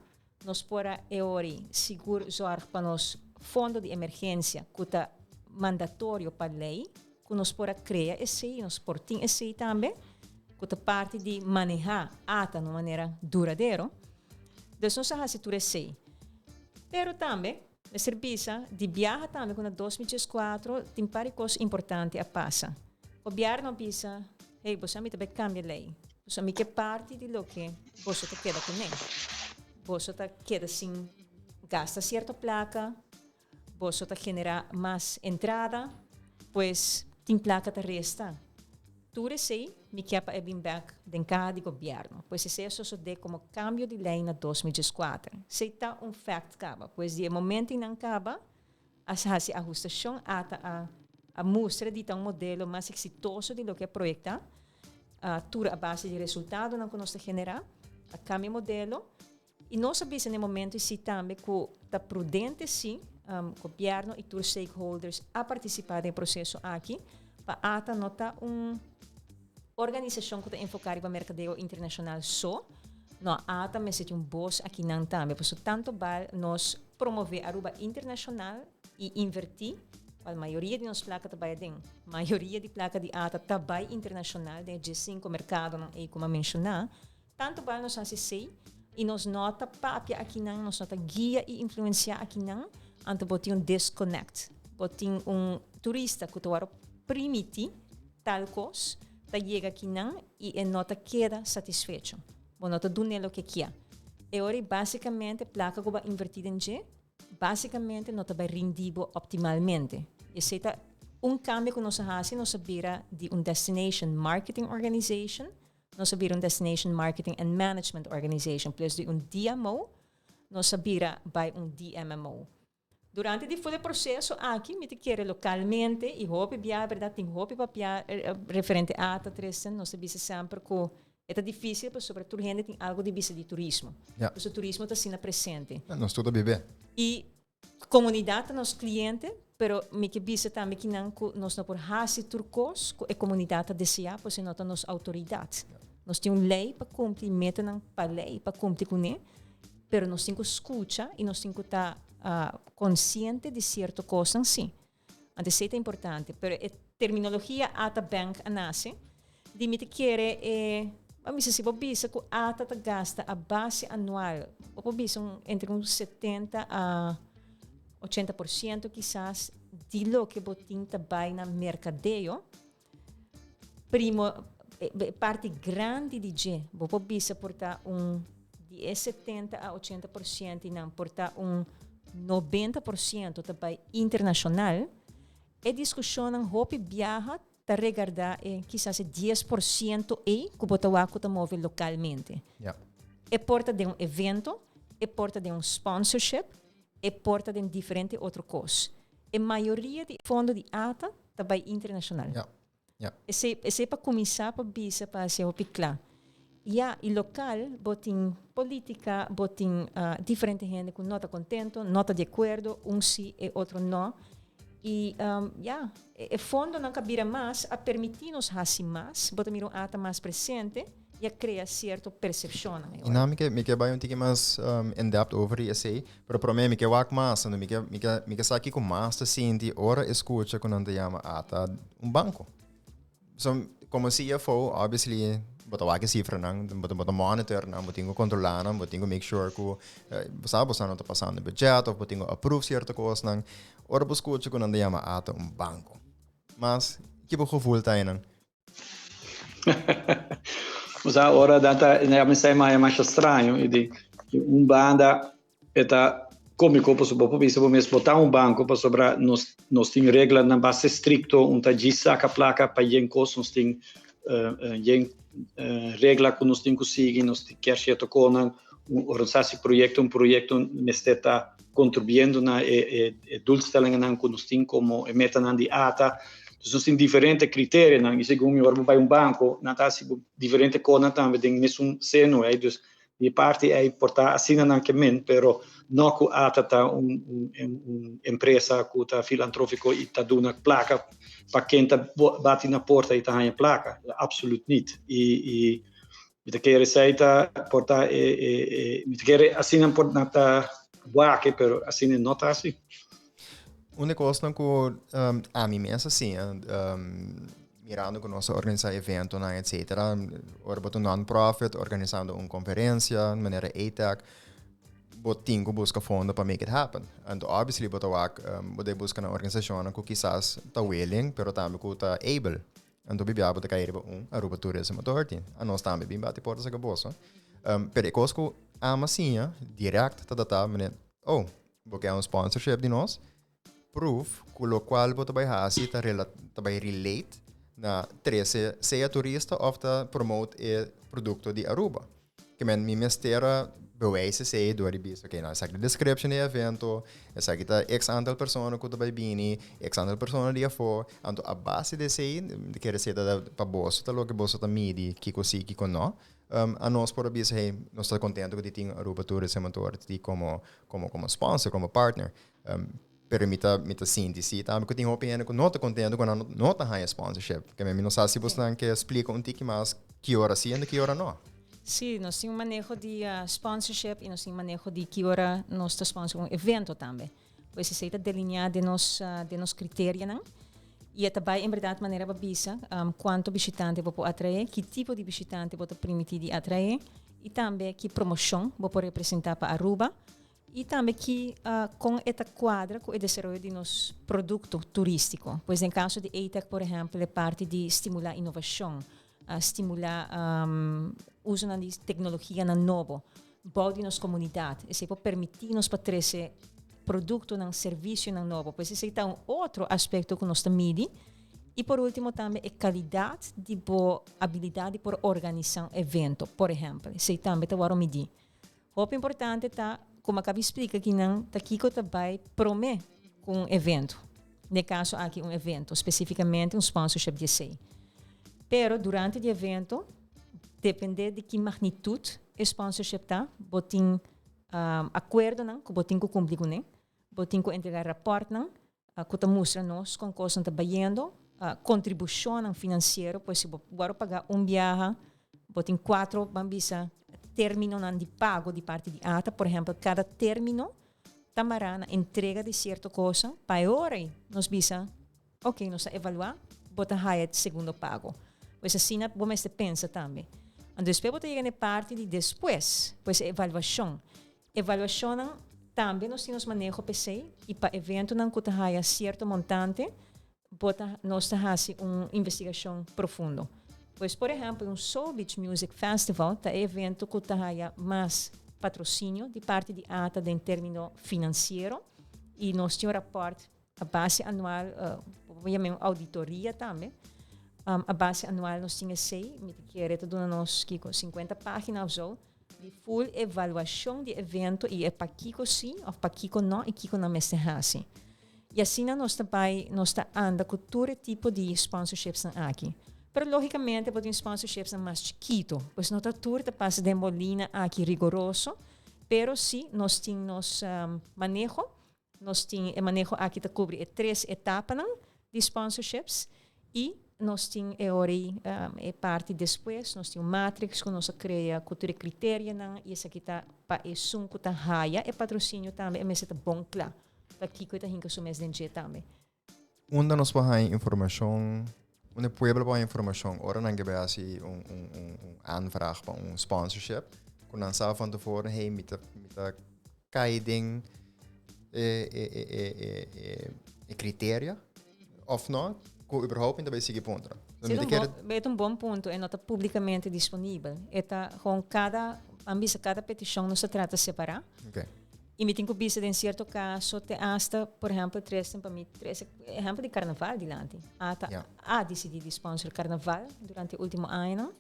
S3: Nos por a e ori sigur zòrg pa nos fondo di emergensia ku ta mandatorio pa lei, ku nos por a krea esei i nos por tin esei tambe, ku ta parti di manehá ata na un manera duradero. Dus nos a hasi tur esei. Pero tambe, mester bisa, di biaha tambe ku na 2014 tin par di kos importante a pasa. Gobièrnu a bisa, hey, boso a mi ta bai kambia lei. Boso a mi ke parti di loke boso ta keda kuné. Boso ta keda sin gasta sierto plaka, Boso ta generá mas entrada, pues tin plaka ta resta. Tur esei mi ke pa e bin bèk den kaha di gobièrnu. Pues esei a sosodé komo kambio di lei na 2014. Esei ta un fact kaba. Pues di e momento einan kaba a hasi ahustashon ata a a mustra di ta un modelo mas eksitoso di loke a proyektá. Tur a base di resultadonan ku nos ta generá a kambia modelo. I nos a bisa na e momento esei tambe ku ta prudente sí. Gobierno y tur stakeholders a participa den e proceso aki, pa ATA no ta un organisacion cu ta enfoca riba mercadeo internacional so, no, ATA mester tin un bos akinan tambe, pasobra tanto bal nos promove Aruba internacional y inverti, cual mayoria di nos placa ta bay aden, mayoria di placa di ATA ta bay internacional den e diescinco mercadonan ey cu mi a menciona. Tantu bal nos hasi esei i nos no ta papia akinan, nos no ta guia i influensiá akinan, anto bo tin un disconnect. Bo tin un turista ku ta wòrdu primití tal kos, ta yega akinan i e no ta keda satisfecho. Bo no ta dun'é loke e kia. E ora ei básikamente plaka ku bo a invertí den dje, básikamente no ta bai rindi bo optimalmente. Esei ta un kambio ku nos a hasi, nos a bira di un destination marketing organization Nos a bira un Destination Marketing and Management Organization, plus di un DMO, nos a bira bai un DMMO. Durante di full e proceso aki, mi ta kere localmente y hopi bia, berdad, tin hopi papia referente ATA, Tristan, nos ta bisa semper cu e ta dificil pasobra tur hende tin algo di bisa di turismo. Pasobra turismo ta asina presente.
S2: Nos tur ta bibe.
S3: Y Komunidat ta nos kliente, pero mi ke bisa tambe kinan ku nos no por hasi tur kos ku e komunidat ta deseá, pues e no ta nos outoridat. Nos tin un lei pa kumpli, metanan pa lei pa kumpli kuné, pero nos tin ku skucha i nos tin ku ta konsiente di sierto kosnan sí. Anto esei ta importante, pero e terminologia ATA Bank a nase di mi ta kere e, bo bisa si bo bisa ku ATA ta gasta a base anual, bo por bisa un entre un 70 a 80% kisas di loke bo tin ta bai na merkadeo, primo e parti grandi di dje, bo por bisa por ta un di e 70 a 80% nan por ta un 90% ta bai internashonal, e diskushonnan hopi biaha ta regardá e kisas e 10% ei ku bo ta wak ku ta move lokalmente. E por ta den un evento, e por ta den un sponsorship, e por ta den diferente otro kos. E mayoria di fondo di ATA ta bai internashonal. Esei, esei pa kuminsá pa bisa pa hasi hopi kla. Ya, i lokal bo tin polítika, bo tin diferente hende ku no ta kontento, no ta di akuerdo, un si e otro no. I ya, e fondonan ku a bira mas a permití nos hasi mas, bo ta mira un ata mas presente i a krea sierto persepshonnan
S2: e ora. I nan mi ke bai un tiki mas in depth over di esei, pero promé mi ke wak mas, mi ke mi ke mi ke sa kiko mas ta sinti ora e skucha ku nan ta yama ata un banko. So, komo CFO, obviously, bo ta wak e sifranan, bo ta bo ta monitor nan, bo tin ku kontrolá nan, bo tin ku make sure ku bo sa bo sa no ta pasando budget òf bo tin ku approve sierto kosnan. Ora bo skucha ku nan ta yama ata un banko, mas ki bo gevoel ta einan?
S4: Bo sa, ora nan ta, nan a mester maya masha straño i di un banda e ta kómiko pasobra bo por bisa bo mes bo ta un banko pasobra nos nos tin reglanan basta estrikto, un ta djis saka plaka pa yen kos, nos tin yen regla ku nos tin ku sigui, nos tin kier sierto konan, ora nos hasi proyekto, un proyekto mester ta kontribuyendo na e e doelstellingennan ku nos tin komo e metanan di ata. Dus nos tin diferente kriterianan i segun mi ora bo bai un banko nan ta hasi bo diferente konan tambe den mesun seno ei. Dus di e parti ei por ta asina nan ke men, pero no ku ata ta un un empresa ku ta filantrófiko i ta duna plaka pa ken ta bati na porta i ta haña plaka. Absoluut niet. I i mi ta kere esei ta por ta e e mi ta kere asina por nan ta wak pero asina no ta asi.
S2: Un di kosnan ku ami mes a siña mirando ku nos a organisá eventonan etcetera, ora bo ta un non-profit organisando un konferensia manera ATAC, bo tin ku buska fondo pa make it happen. Anto obviously bo ta wak bo debe buska na organisashonnan ku kisas ta willing pero tambe ku ta able. Anto bibia bo ta kai riba un Aruba Tourism Authority. Anos tambe bin bati porta saka boso. Pero e kos ku ama siña direct ta data mane, oh, bo ke un sponsorship di nos, proof ku lokual bo ta bai hasi ta rela ta bai relate na trese sea turista of ta promote e produkto di Aruba. Ke men mi mester a bewijs esei dor di bisa, oke, no, esaki ta description di e evento, esaki ta x aantal persona ku ta bai bini, x aantal persona di afó, anto a base di esei, mi ta kere esei ta pa boso ta loke boso ta midi kiko si kiko no, anos por a bisa, hey, nos ta kontento ku di tin Aruba Tourism Authority komo komo komo sponsor, komo partner. Pero mi ta mi ta sinti si tambe ku tin hopi hende ku no ta kontento ku nan no ta haña sponsorship. Ke mi no sa si bosnan ke splika un tiki mas ki ora si en ki ora no.
S3: Sí, nos tin un maneho di sponsorship i nos tin maneho di ki ora nos ta sponsor un evento tambe. Pues esei ta delineá den nos den nos kriterianan. I e ta bai en bèrdat manera bo a bisa kuantu bishitante bo por atraé, ki tipo di bishitante bo ta permití di atraé i tambe ki promoshon bo por representá pa Aruba. I tambe ki kon e ta kuadra ku e desaroyo di nos produkto turístiko. Pues den kaso di ATAC por ehèmpel e parti di stimulá inovashon, stimulá usonan di teknologianan nobo bou di nos komunidat. Esei por permití nos pa trese produktonan, servisionan nobo. Pues esei ta un otro aspekto ku nos ta midi. I por último tambe e kalidat di bo abilidat di por organisá un evento, por ehèmpel. Esei tambe ta wòrdu midí. Hopi importante ta, como a cabi splica akinan, ta kico ta bay prome cu un evento. Den e caso aki un evento, specificamente un sponsorship di esey. Pero durante di evento, depende di ki magnitud e sponsorship ta, bo tin acuerdonan cu bo tin cu cumpli cune, bo tin cu entrega raportnan cu ta mustra nos con cosnan ta bayendo, contribucionnan financiero, pues si bo worde paga un biaha, bo tin cuatro, ban bisa, terminonan di pago di parti di ata, por ehempel, cada termino ta mara na entrega di cierto cosa, pa e ora ei nos bisa, ok, nos ta evalua, bo ta haya e segundo pago. Pues asina bo mester pensa tambe. Anto despues bo ta yega na e parti di despues, pues e evaluacion. Evaluashonnan, Tambe nos tin nos maneho p'esei i pa eventonan ku ta haya sierto montante bo ta nos ta hasi un investigashon profundo. Pues por ehèmpel un Soul Beach Music Festival ta e evento ku ta haya mas patrosinio di parti di ata den término finansiero i nos tin un rapòrt a base anual, bo por yam'é un auditoria tambe, a base anual nos tin esei, mi ta kere ta duna nos kiko sinkuenta página òf zo di full evaluashon di evento i e pakiko si òf pakiko no i kiko nan mester hasi. I asina nos ta bai, nos ta anda ku tur e tipo di sponsorshipsnan aki. Pero lógikamente bo tin sponsorshipsnan mas chikitu, pues no ta tur ta pasa den bo lina aki rigoroso, pero si nos tin nos maneho. Nos tin e maneho aki ta kubri e tres etapanan di sponsorships i nos tin e ora ei e parti despues nos tin un matrix ku nos a krea ku tur e kriterianan i esaki ta pa esun ku ta haya e patrosinio tambe e mester ta bon kla pa kiko e ta hinka su mes den dje tambe.
S2: Unda nos por haña informashon, unda e pueblo por haña informashon ora nan ke bai hasi un un un un aanvraag pa un sponsorship ku nan sa van tevoren hey mi ta mi ta kai den e e e e e e e criteria of no ku überhaupt mi ta bai sigui puntra.
S3: Sí, mi ta kere E ta un bon punto, e no ta publicamente disponibel. E ta gewoon cada, a bisa cada peticion nos ta trata separa.
S2: Okay.
S3: I mi tin ku bisa den sierto kaso te asta, por ehèmpel, tresen pa mi trese ehèmpel di karnaval dilanti. Ata
S2: Ja.
S3: a disidí di sponsor karnaval durante e último añanan.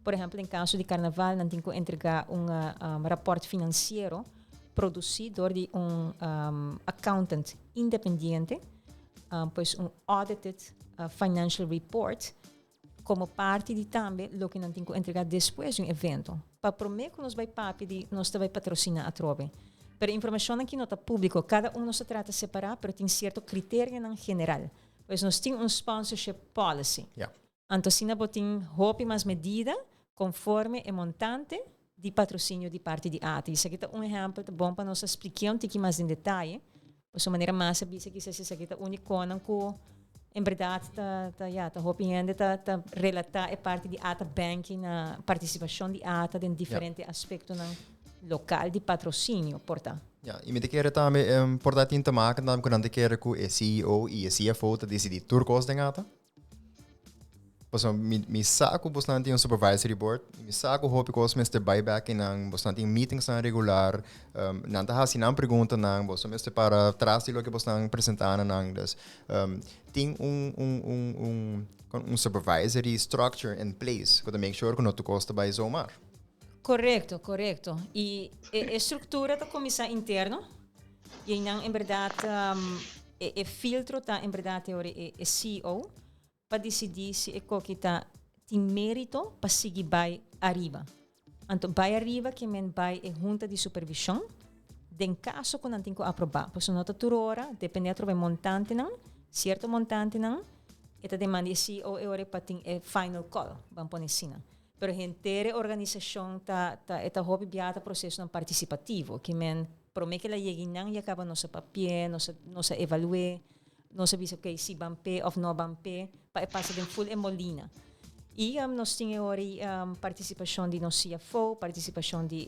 S3: Por ehèmpel, den kaso di karnaval nan tin ku entregá un rapòrt finansiero produsí dor di un accountant independiente, pues un audited financial report Komo parti di tambe loke nan tin ku entregá despues di un evento. Pa promé ku nos bai papia di nos ta bai patrosiná atrobe. Pero informashonnan ki no ta públiko, kada un nos ta trata separá, pero tin sierto kriterianan general. Pues nos tin un sponsorship policy.
S2: Ja.
S3: Anto asina bo tin hopi mas medida konforme e montante di patrosinio di parti di ATI. Esaki ta un ehèmpel, ta bon pa nos a spliké un tiki mas den detaye. Pasobra manera mas a bisa kisas esaki ta unikonan ku en berdat ta ta ya ta hopi hende ta ta relatá e parti di ata banking na partisipashon di ata den diferente aspektonan lokal di patrosinio por ta.
S2: Ya, i mi ta kere tambe por ta tin te maken tambe ku nan ta kere ku e CEO i e CFO ta disidí tur kos den ata. Pasobra mi, mi sa ku bosnan tin un supervisory board, mi sa ku hopi kos mester bai bek i nan, bosnan tin meetingsnan regular, um, nan ta hasi nan preguntanan, boso mester para tras di loke bosnan presentá na nan. Dus, um, tin un, un, un, un, un supervisory structure in place ku ta make sure ku no tur kos ta bai zomaar.
S3: Korekto, korekto. I e, e struktura ta kuminsá interno i einan en bèrdat um, e, e filtro ta en bèrdat e ora e, e CEO. pa disidí si e koki ta tin mérito pa sigui bai ariba. Anto bai ariba ke men bai e hunta di supervishon Den kaso ku nan tin ku aprobá, pasobra no ta tur ora, dependé atrobe montantenan, sierto montantenan, e ta demanda e CEO e ora pa tin e final call, ban pone asina. Pero henter e organisashon ta ta e ta hopi bia ta prosesonan partisipativo, ke men promé ke la yega einan ya kaba nos a papi'é, nos a nos a evalu'é, nos a bisa okey si ban p'e òf no ban p'e, pa e pasa den ful e molina. I nos tin e ora ei partisipashon di nos CFO, partisipashon di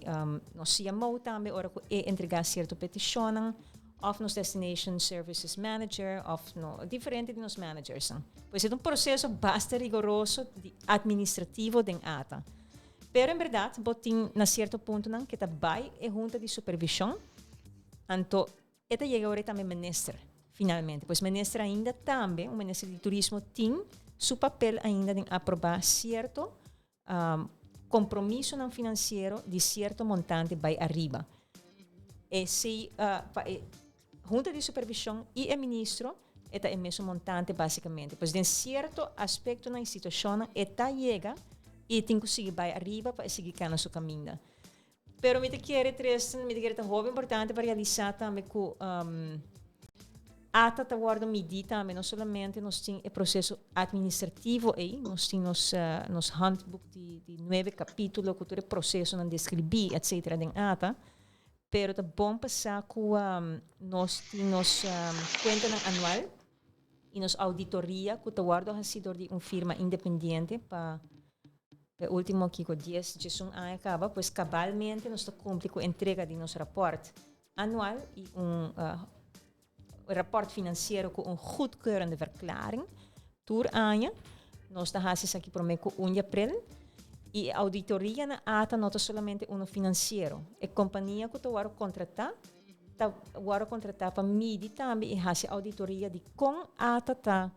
S3: nos CMO tambe ora ku e entregá sierto petishonnan, òf nos Destination Services Manager òf no diferente di nos managersnan. Pues e ta un proseso basta rigoroso di administrativo den ata. Pero en bèrdat bo tin na sierto puntonan ke ta bai e hunta di supervishon, anto e ta yega ora e tambe minister finalmente. Pues minister ainda tambe, un minister di turismo tin su papel ainda den aprobá sierto compromisonan financiero di cierto montante bay ariba. E si pa e Junta di Supervision y e Ministro e ta e mesun montante basicamente. Pues den cierto aspectonan y situacionnan e ta yega y e tin cu sigui bay ariba pa e sigui cana su caminda. Pero mi ta kere, Tristan, mi ta kere ta hopi importante pa realisa tambe cu ata ta wordo midi tambe, no solamente nos tin e proceso administrativo ey, nos tin nos, nos handboek di, di nuebe capitulo cu tur e procesonan describi, etcetera, den ata, pero ta bon pa sa cu nos tin nos cuentanan anual y nos auditoria cu ta wordo haci door di un firma independiente pa E ultimo kiko dies 11 aña kaba, pues kabalmente nos ta kumpli ku entrega di nos rapòrt anual i un rapòrt finansiero ku un goedkeurende verklaring tur aña. Nos ta hasi esaki promé ku un di aprel. I e auditoria na ata no ta solamente uno finansiero. E kompania ku ta wòrdu kontratá ta wòrdu kontratá pa midi tambe i hasi auditoria di kon ata ta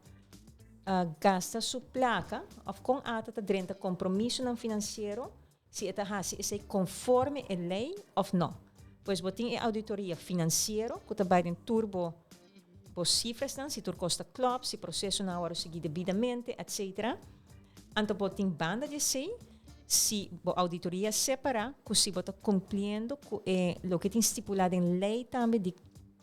S3: gasta su plaka of kon ata ta drenta kompromisonan finansiero, si e ta hasi esei konforme e lei of no. Pues bo tin e auditoria finansiero ku ta bai den tur bo bo sifrasnan, si tur kos ta klòp, si prosesonan a wòrdu sigui debidamente, etsetera. Anto bo tin banda di esei si bo auditoria separá ku si bo ta kumpliendo ku e loke tin stipulá den lei tambe di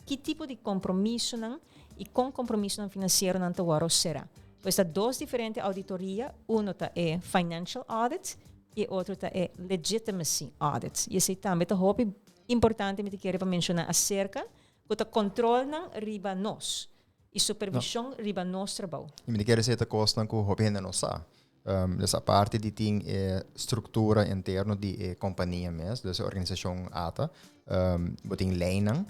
S3: ki tipo di kompromisonan i kon kompromisonan finansieronan ta wòrdu será. Pues ta dos diferente auditoria, uno ta e financial audit i e otro ta e legitimacy audit. I esei tambe ta hopi importante mi ta kere pa menshoná aserka ku ta kontrolnan riba nos i supervishon riba nos trabou.
S2: I mi ta kere esei ta kosnan ku hopi hende no sa. Dus aparte di tin e struktura interno di e kompania mes, dus e organisashon ata, bo tin leinan,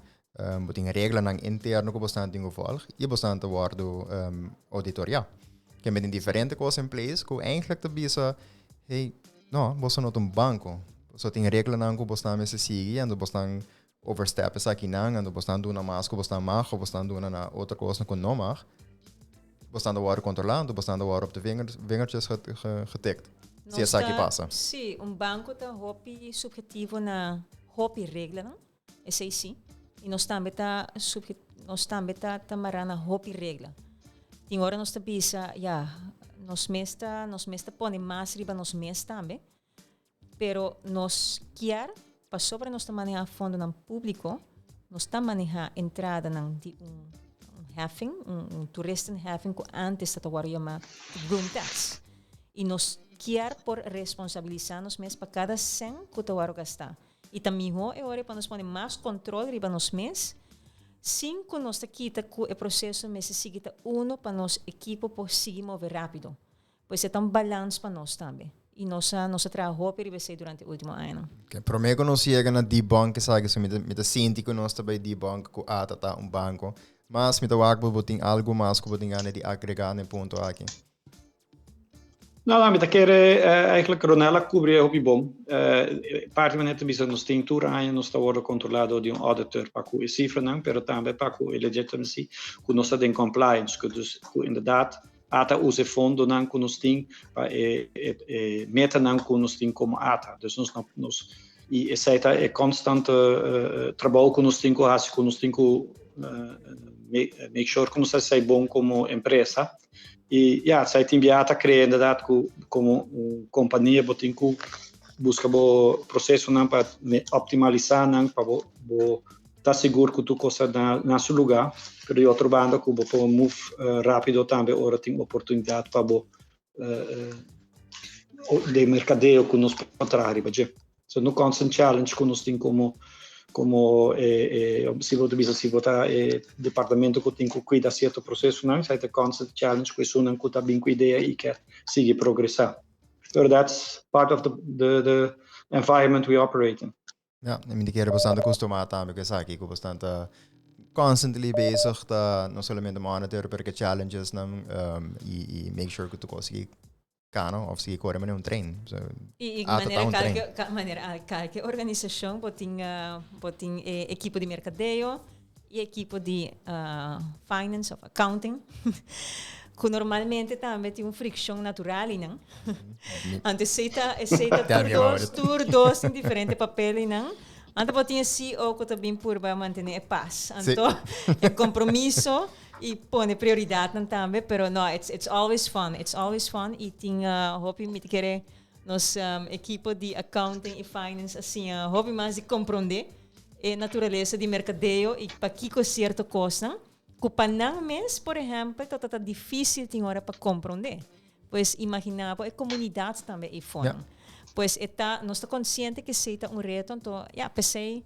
S2: bo tin reglanan interno ku bosnan tin ku volg i bosnan ta wòrdu ouditoriá. Ke men tin diferente kos in place ku eigenlijk ta bisa, hey, no, boso no ta un banko. Boso tin reglanan ku bosnan mester sigui anto bosnan overstep esakinan, anto bosnan duna mas ku bosnan mag of bosnan duna na otro kosnan ku no mag. Bosnan ta wòrdu kontrolá, anto bosnan ta wòrdu op de vingertjes getikt. Si esaki pasa.
S3: Sí, un banko ta hopi subhetivo na hopi reglanan. Esei sí. I nos tambe ta subje, nos tambe ta ta mará na hopi regla. Tin ora nos ta bisa, ya, nos mes ta, nos mes ta pone mas riba nos mes tambe, pero nos kier, pasobra nos ta manehá fondonan públiko, nos ta manehá entradanan di un un heffing, un un toeristenheffing ku ántes ta ta wòrdu yamá room tax. I nos kier por responsabilisá nos mes pa kada sèn ku ta wòrdu gastá. I ta mihó e ora pa nos pone mas control riba nos mes, sin cu nos ta kita cu e proceso mester sigui ta uno pa nos ekipo por sigui move rapido. Pues e ta un balans pa nos tambe. I nos a nos a traha hopi riba esey durante e ultimo añanan.
S2: Okay, prome cu nos yega na debunk esaki, so mi ta mi ta sinti cu nos ta bay debunk cu ata ta un banco. Mas mi ta wak bo bo tin algo mas cu bo tin gana di agrega na e punto aki.
S4: No, no, mi ta kere eigenlijk Ronella cubri e hopi bon. Parti manera ta bisa nos tin tur aña nos ta wordo controla door di un auditor pa cu e cifranan, pero tambe pa cu e legitimacy cu nos ta den compliance, cu dus cu inderdaad ata usa e fondonan cu nos tin pa e e metanan cu nos tin como ata. Dus nos nos y esey ta e constante trabou cu nos tin cu haci, cu nos tin cu make sure cu nos ta haci bon como empresa. Y ja, esei tin bia ta crea inderdaad cu como un compania bo tin cu busca bo procesonan pa optimalisa nan pa bo bo. ta sigur ku tur kos ta na su lugá, pero di otro banda ku bo por move rápido tambe ora tin oportunidat pa bo den merkadeo ku nos por traha riba dje. So no constant challenge ku nos tin komo komo si bo ta bisa si bo ta e departamento ku tin ku kuida sierto prosesonan, esei ta constant challenge ku esunnan ku ta bin ku idea i ke sigui progresá. Pero that's part of the environment we operate in.
S2: Ja, mi ta kere bastante acostumá tambe ku esaki, ku bastante constantly bezig ta no solamente monitor, pero ke challenges nan um, i, i make sure ku tu kos sigui kano of sigui kore manera un trein. So,
S3: I, i
S2: ata ta
S3: manera
S2: un trein.
S3: kalke, ka, manera ah, kalke organisashon bo tin, ah, bo tin e ekipo di merkadeo i ekipo di ah, finance of accounting ku normalmente tambe tin un frikshon natural einan. Anto esei ta, esei ta
S2: Tell
S3: tur
S2: me about
S3: dos,
S2: it.
S3: tur dos tin diferente papel einan. Anto bo tin e CEO ku ta bin purba mantené e pas.
S2: Sí.
S3: Anto e kompromiso i pone prioridatnan tambe, pero no, it's, it's always fun, it's always fun i tin hopi mi ta kere nos ekipo di accounting i finance a siña hopi mas di komprondé e naturalesa di merkadeo i pakiko sierto kosnan ku pa nan mes, por ehèmpel, ta ta difísil tin ora pa komprondé. Pues imaginá bo e komunidat tambe eifonan. Pues e ta, nos ta konsiente ku esei ta un reto, anto ya, p'esei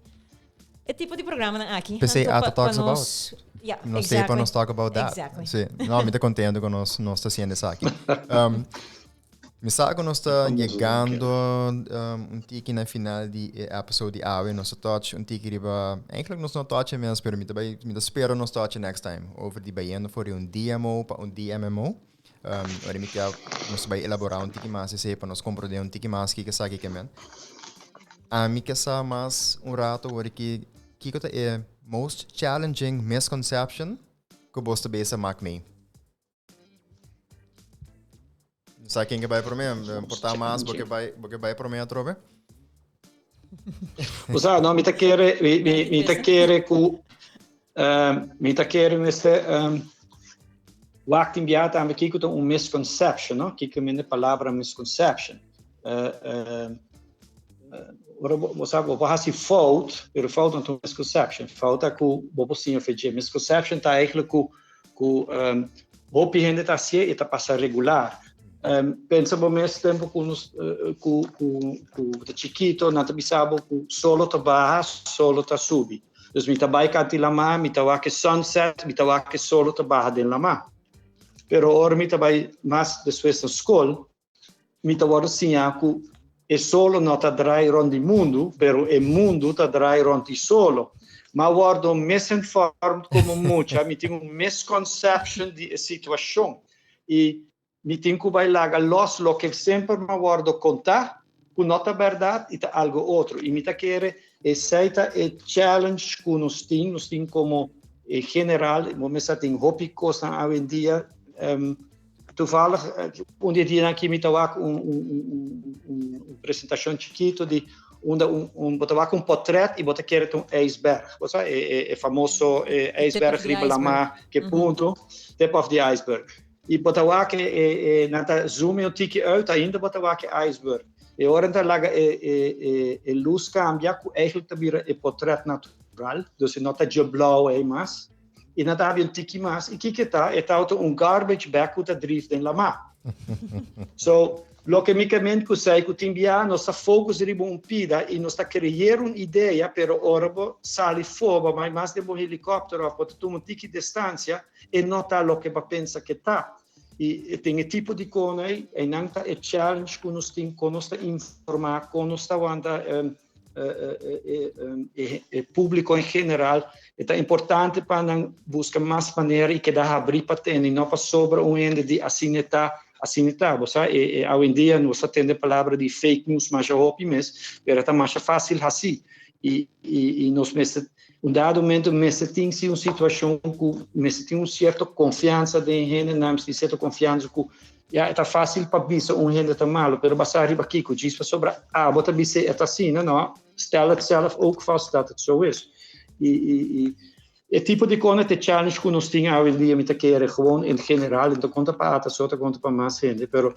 S3: e tipo di programanan aki.
S2: P'esei
S3: Anto
S2: Ata
S3: pa, pa
S2: Talks About.
S3: nos, ya,
S2: Nos stay pa
S3: exactly.
S2: nos talk about that.
S3: Exactly.
S2: Sí. No, mi ta contento cu nos ta haciendo esaki. Mi sa cu nos ta yegando un tiki na final di e episode di awe. Nos ta touch un tiki riba, eigenlijk nos no touch mes, pero mi ta bay, mi ta spera nos touch next time over di bayendo for di un DMO pa un DMMO. Ora mi kia nos bai elaborá un tiki mas esei pa nos komprondé un tiki mas kiko esaki ke men. Ami ke sa mas un rato ora ki kiko ta e most challenging misconception ku bos ta besa mak mee. Sa ken ke bai promé? Por ta mas bo ke bai bo ke bai promé atrobe?
S4: Osa, no, mi ta kere, mi ta kere ku, mi ta kere mester wak tin bia tambe kiko ta un misconception, no? Kiko mende palabra misconception. Ora bo sa, bo por hasi fout, pero fout no ta un misconception. Fout ta ku bo por siña fe dje. Misconception ta eigenlijk ku hopi hende ta hasié i ta pasa regular. Pensa bo mes tempu ku nos ku ta chikito nan ta bisa bo ku solo ta baha, solo ta subi. Dus mi ta bai kanti lamá, mi ta wak e sunset, mi ta wak e solo ta baha den lamá. Pero ora mi ta bai mas despues na skol, mi ta wòrdu siñá ku e solo no ta drai rònt di mundu, pero e mundu ta drai rònt di solo. M'a wòrdu misinformed komo mucha, mi tin un misconception di e situashon. I mi tin ku bai laga lòs loke semper m'a wòrdu kontá ku no ta bèrdat i ta algu otro. I mi ta kere esei ta e challenge ku nos tin, nos tin komo e general, bo mester tin hopi kosnan awendia. Toevallig un di e dianan aki mi ta wak un un presentashon chikito di unda un un bo ta wak un potret i bo ta kere ta un ijsberg. Bo sa e e famoso ijsberg riba lamá ke punto, tip of the iceberg. I bo ta wak e e nan ta zoom e un tiki uit ainda bo ta wak e iceberg. E ora nan ta laga e e e e lus kambia ku eigenlijk ta bira e potret natural, dus e no ta dje blou ei mas. I nan ta habia un tiki mas. I kiko e ta? E ta un garbage bag ku ta drif den lamá. So, loke mi ke ment ku esei, ku tin bia nos ta focus riba un pida i nos ta creer un idea, pero ora bo sali for, bo bai mas den bo helicopter of bo ta tuma un tiki distancia, e no ta loke bo a pensa ke ta. I tin e tipo di kona ei, einan ta e challenge ku nos tin, kon nos ta informa, kon nos ta wanta e públiko en general. E ta importante pa nan buska mas manera i keda habrí pa tende, no pasobra un hende di asina e ta, asina e ta. Bo sa, e awendia nos ta tende palabra di fake news masha hopi mes, pero e ta masha fásil hasí. I nos mester, un dado momento mester tin si un situashon ku mester tin un sierto konfiansa den hendenan, mester tin sierto konfiansa ku ya e ta fásil pa bisa un hende ta malu, pero basá riba kiko? Djis pasobra abo ta bis'é e ta asina? No, stel het zelf ook vast dat het zo is. I e tipo di kos ta e challenge ku nos tin awendia, mi ta kere gewoon in general, no ta konta pa ata so, ta konta pa mas hende, pero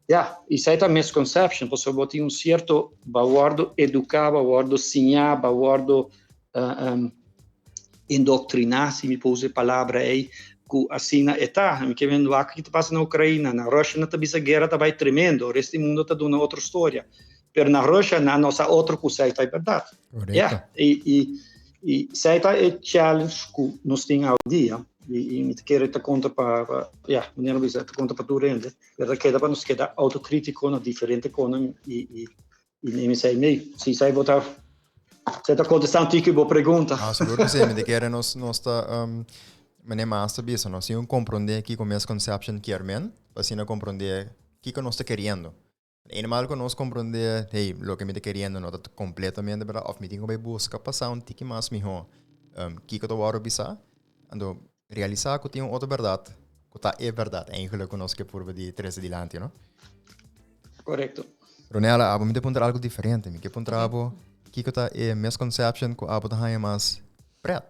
S4: ya, esei ta misconception, pasobra bo tin un sierto, bo a wòrdu eduká, bo a wòrdu siñá, bo a wòrdu. indoctriná, si mi por usa e palabra ei, ku asina e ta. Mi ke men wak ki ta pasa na Ukraina, na Russia nan ta bisa guera ta bai tremendo, resto di mundo ta duna otro storia. Pero na Russia nan no sa otro ku esei ta e bèrdat. Ya, i i i esei ta e challenge ku nos tin awendia i i mi ta kere ta konta pa pa ya, manera mi bisa ta konta pa tur hende, pero ta keda pa nos keda autokritiko na diferente konan i i i neem esei mee. Si esei bo ta esei ta kontestá un tiki bo pregunta.
S2: Ah, sigur ku si. Mi ta kere nos nos ta manera mas ta bisa nos tin ku komprondé kiko misconception kier men pa asina komprondé kiko nos ta keriendo. Eenmaal ku nos komprondé, hey, loke mi ta keriendo no ta kompletamente bèrdat òf mi tin ku bai buska pa sa un tiki mas mihó kiko ta wòrdu bisá, anto realisá ku tin un otro bèrdat ku ta e bèrdat eigenlijk ku nos ke purba di trese dilanti, no?
S4: Korekto.
S2: Ronella, abo mi ta puntra algu diferente. Mi ke puntra abo kiko ta e misconception ku abo ta haña mas prèt?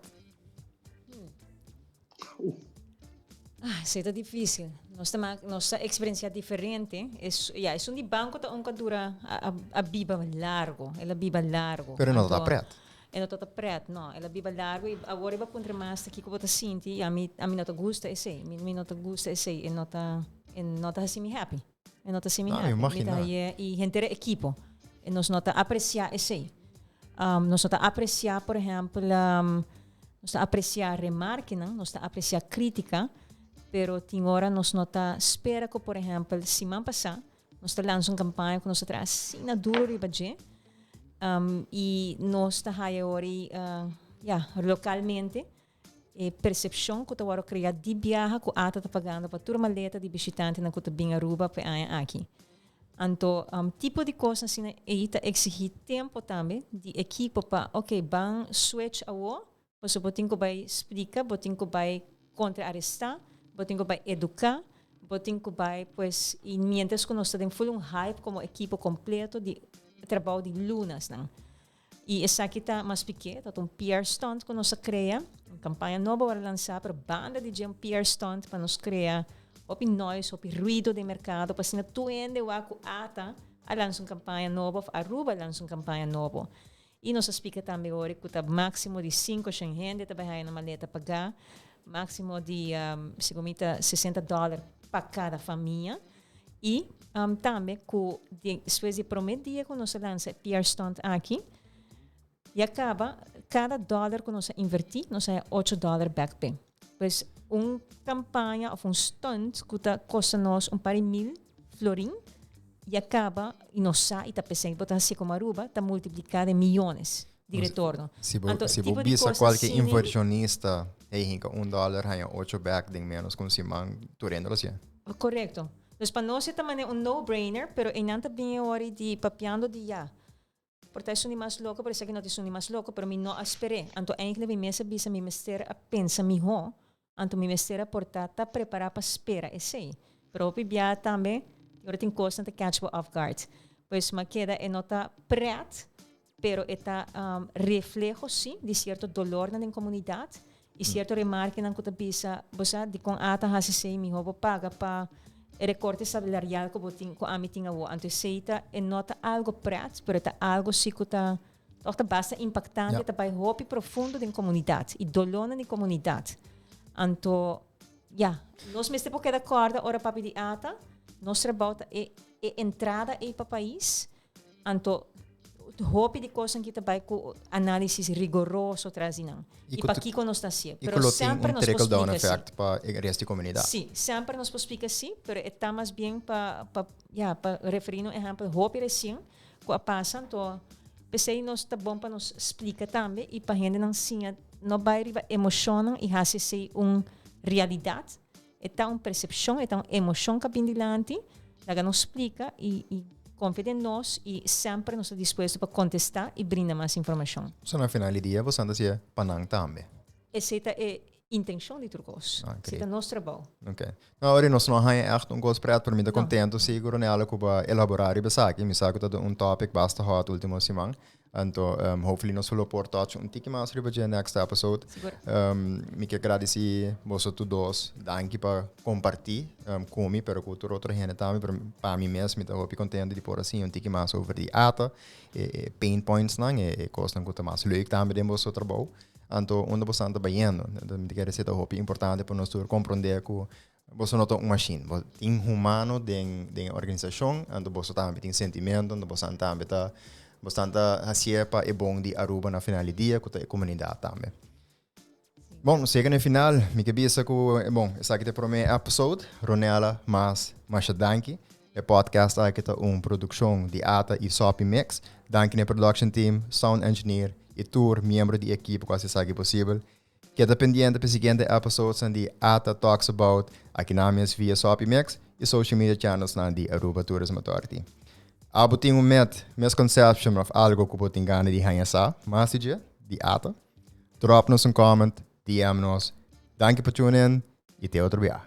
S3: Ah, esei ta difícil. Nos ta nos ta experiencia diferente. Es, ya, esun di banco ta un cu a dura, a, a, a biba largo. El a biba largo.
S2: Pero no ta pret.
S3: E no ta pret, no. El a biba largo y awor e ba puntra mas ta kico bo ta sinti y ami, ami no ta gusta esei. Mi, mi no ta gusta esei. E no ta, e no ta haci mi happy. E no ta haci mi
S2: No, mi
S3: happy. Mi ta
S2: imagina.
S3: haye, y henter e equipo. E nos no ta aprecia esei. Um, nos no ta aprecia, por ehempel, um, Nos ta apreciá remarkenan, nos ta apreciá crítica, pero tin ora nos no ta spera cu, por ehempel, siman pasá nos ta lansa un campaña cu nos ta traha asina duro riba dje, um, y nos ta haya ora, uh, ya, localmente e percepcion cu ta worde crea di biaha cu ATA ta pagando pa tur maleta di bishitantenan cu ta bin Aruba pa e aña aki. Anto tipo di cos asina ey ta exigi tempo tambe di ekipo pa ok ban switch awo pasobra bo tin cu bay splica, bo tin cu bay contra-aresta, bo tin cu bay educa, bo tin cu bay pues y mientras cu nos ta den full un hype como ekipo completo di trabao di lunasnan. Y esaki ta mas pique, ta un PR stunt cu nos a crea, un campaña nobo a worde lansa, pero banda di dje un PR stunt pa nos crea hopi noise, hopi ruido den mercado, pa asina tur hende wak cu ata a lansa un campaña nobo of Aruba a lansa un campaña nobo. Y nos a splica tambe ora cu ta maximo di cinco shen hende ta bay haya nan maleta paga, maximo di, segun mi ta sesenta dollar pa cada famia. Y tambe cu despues di e prome dia cu nos a lansa e PR stunt aki, ya caba cada dollar cu nos a inverti, nos a haya ocho dollar back p'e. Pues un campaña of un stunt cu ta costa nos un par di mil florin, ya caba y nos sa y ta p'esey bo ta haci como Aruba, ta multiplica den miyones di retorno.
S2: Si bo,
S3: Anto,
S2: si bo
S3: tipo di
S2: bisa
S3: cos
S2: cualke
S3: asina
S2: inversionista, hey, hinca un dollar, haya ocho back den menos cu un siman, tur hende lo hacié.
S3: Correcto. Dus pa nos e ta manera un no-brainer, pero einan ta bin e ora di papiando di ya. Por ta esun di mas loco, pero esaki no ta esun di mas loco, pero mi no a sper'é. Anto eigenlijk mi mes a bisa mi mester a pensa mihó, anto mi mester a por ta ta prepará pa spera esei. Pero hopi bia tambe, tin ora tin kosnan ta catch bo off guard. Pues mi a keda e no ta pret, pero e ta refleho sí di cierto dolornan den comunidad y cierto remarkenan cu ta bisa, bo sa dicon a ta haci esey, miho bo paga pa e recorte salarial cu bo tin, cu ami tin awo. Anto esey ta, e no ta algo pret, pero e ta algo sí cu ta, toch ta basta impactante, ta bay hopi profundo den comunidad y dolornan den comunidad. Anto, ya, nos mester por keda corda ora papia di ata, nos trabao ta e e entrada ey pa pais, Anto, hopi di kosnan ki ta bai ku análisis rigoroso tras di nan. I pakiko nos ta hasié.
S2: I ku lo tin un trickle down effect pa e rest di komunidat.
S3: Sí, semper nos por splika sí, pero e ta mas bien pa, pa, ya, pa referí na un ehèmpel hopi resien ku a pasa. Anto, p'esei nos ta bon pa nos splika tambe i pa hendenan siña no bai riba emoshonnan i hasi esei un realidat. E ta un persepshon, e ta un emoshon ku a bin dilanti. Laga nos splika i i konfia den nos i semper nos ta dispuesto pa kontestá i brinda mas informashon.
S2: So na final di dia boso ta hasié pa nan tambe?
S3: Esei ta e intenshon di tur kos. Esei ta nos trabou.
S2: Ok. No, ora nos no haña ègt un kos prèt, pero mi ta kontentu si ku Ronella ku bo a elaborá riba esaki. Mi sa ku ta un topic basta hòt último siman. Anto, hopefully nos lo por touch un tiki mas riba dje next episode.
S3: Sigur.
S2: Mi ke gradisi boso tur dos. Danki pa kompartí ku mi, pero ku tur otro hende tambe. Pero pa mi mes mi ta hopi kontento di por a siña un tiki mas over di ATA, e pain pointsnan, e kosnan ku ta mas leuk tambe den boso trabou. Anto unda boso ta bayendo. Anto mi ta kere ta hopi importante pa nos tur comprende ku boso no ta un machine. Bo tin humano den den organisacion, anto boso tambe tin sentimento, anto boso tambe ta boso ta hacié pa e bon di Aruba na final di dia, ku ta e comunidad tambe. Bon, nos yega na e final. Mi ke bisa ku, bon, esaki ta e promé episode. Ronella, Mas, masha danki. E podcast aki ta un produkshon di ata i Soppy Mix. Danki na e production team, sound engineer i tur miembro di e ekipo ku hasi esaki posibel. Keda pendiente pa e siguiente episodesnan di ata Talks About aki nan mes via Soppy Mix i social media channelsnan di Aruba Tourism Authority. Abo tin un myth, misconception of algo ku bo tin gana di haña sa mas di dje di ata? Drop nos un comment, DM nos. Danki pa tune in i te otro bia.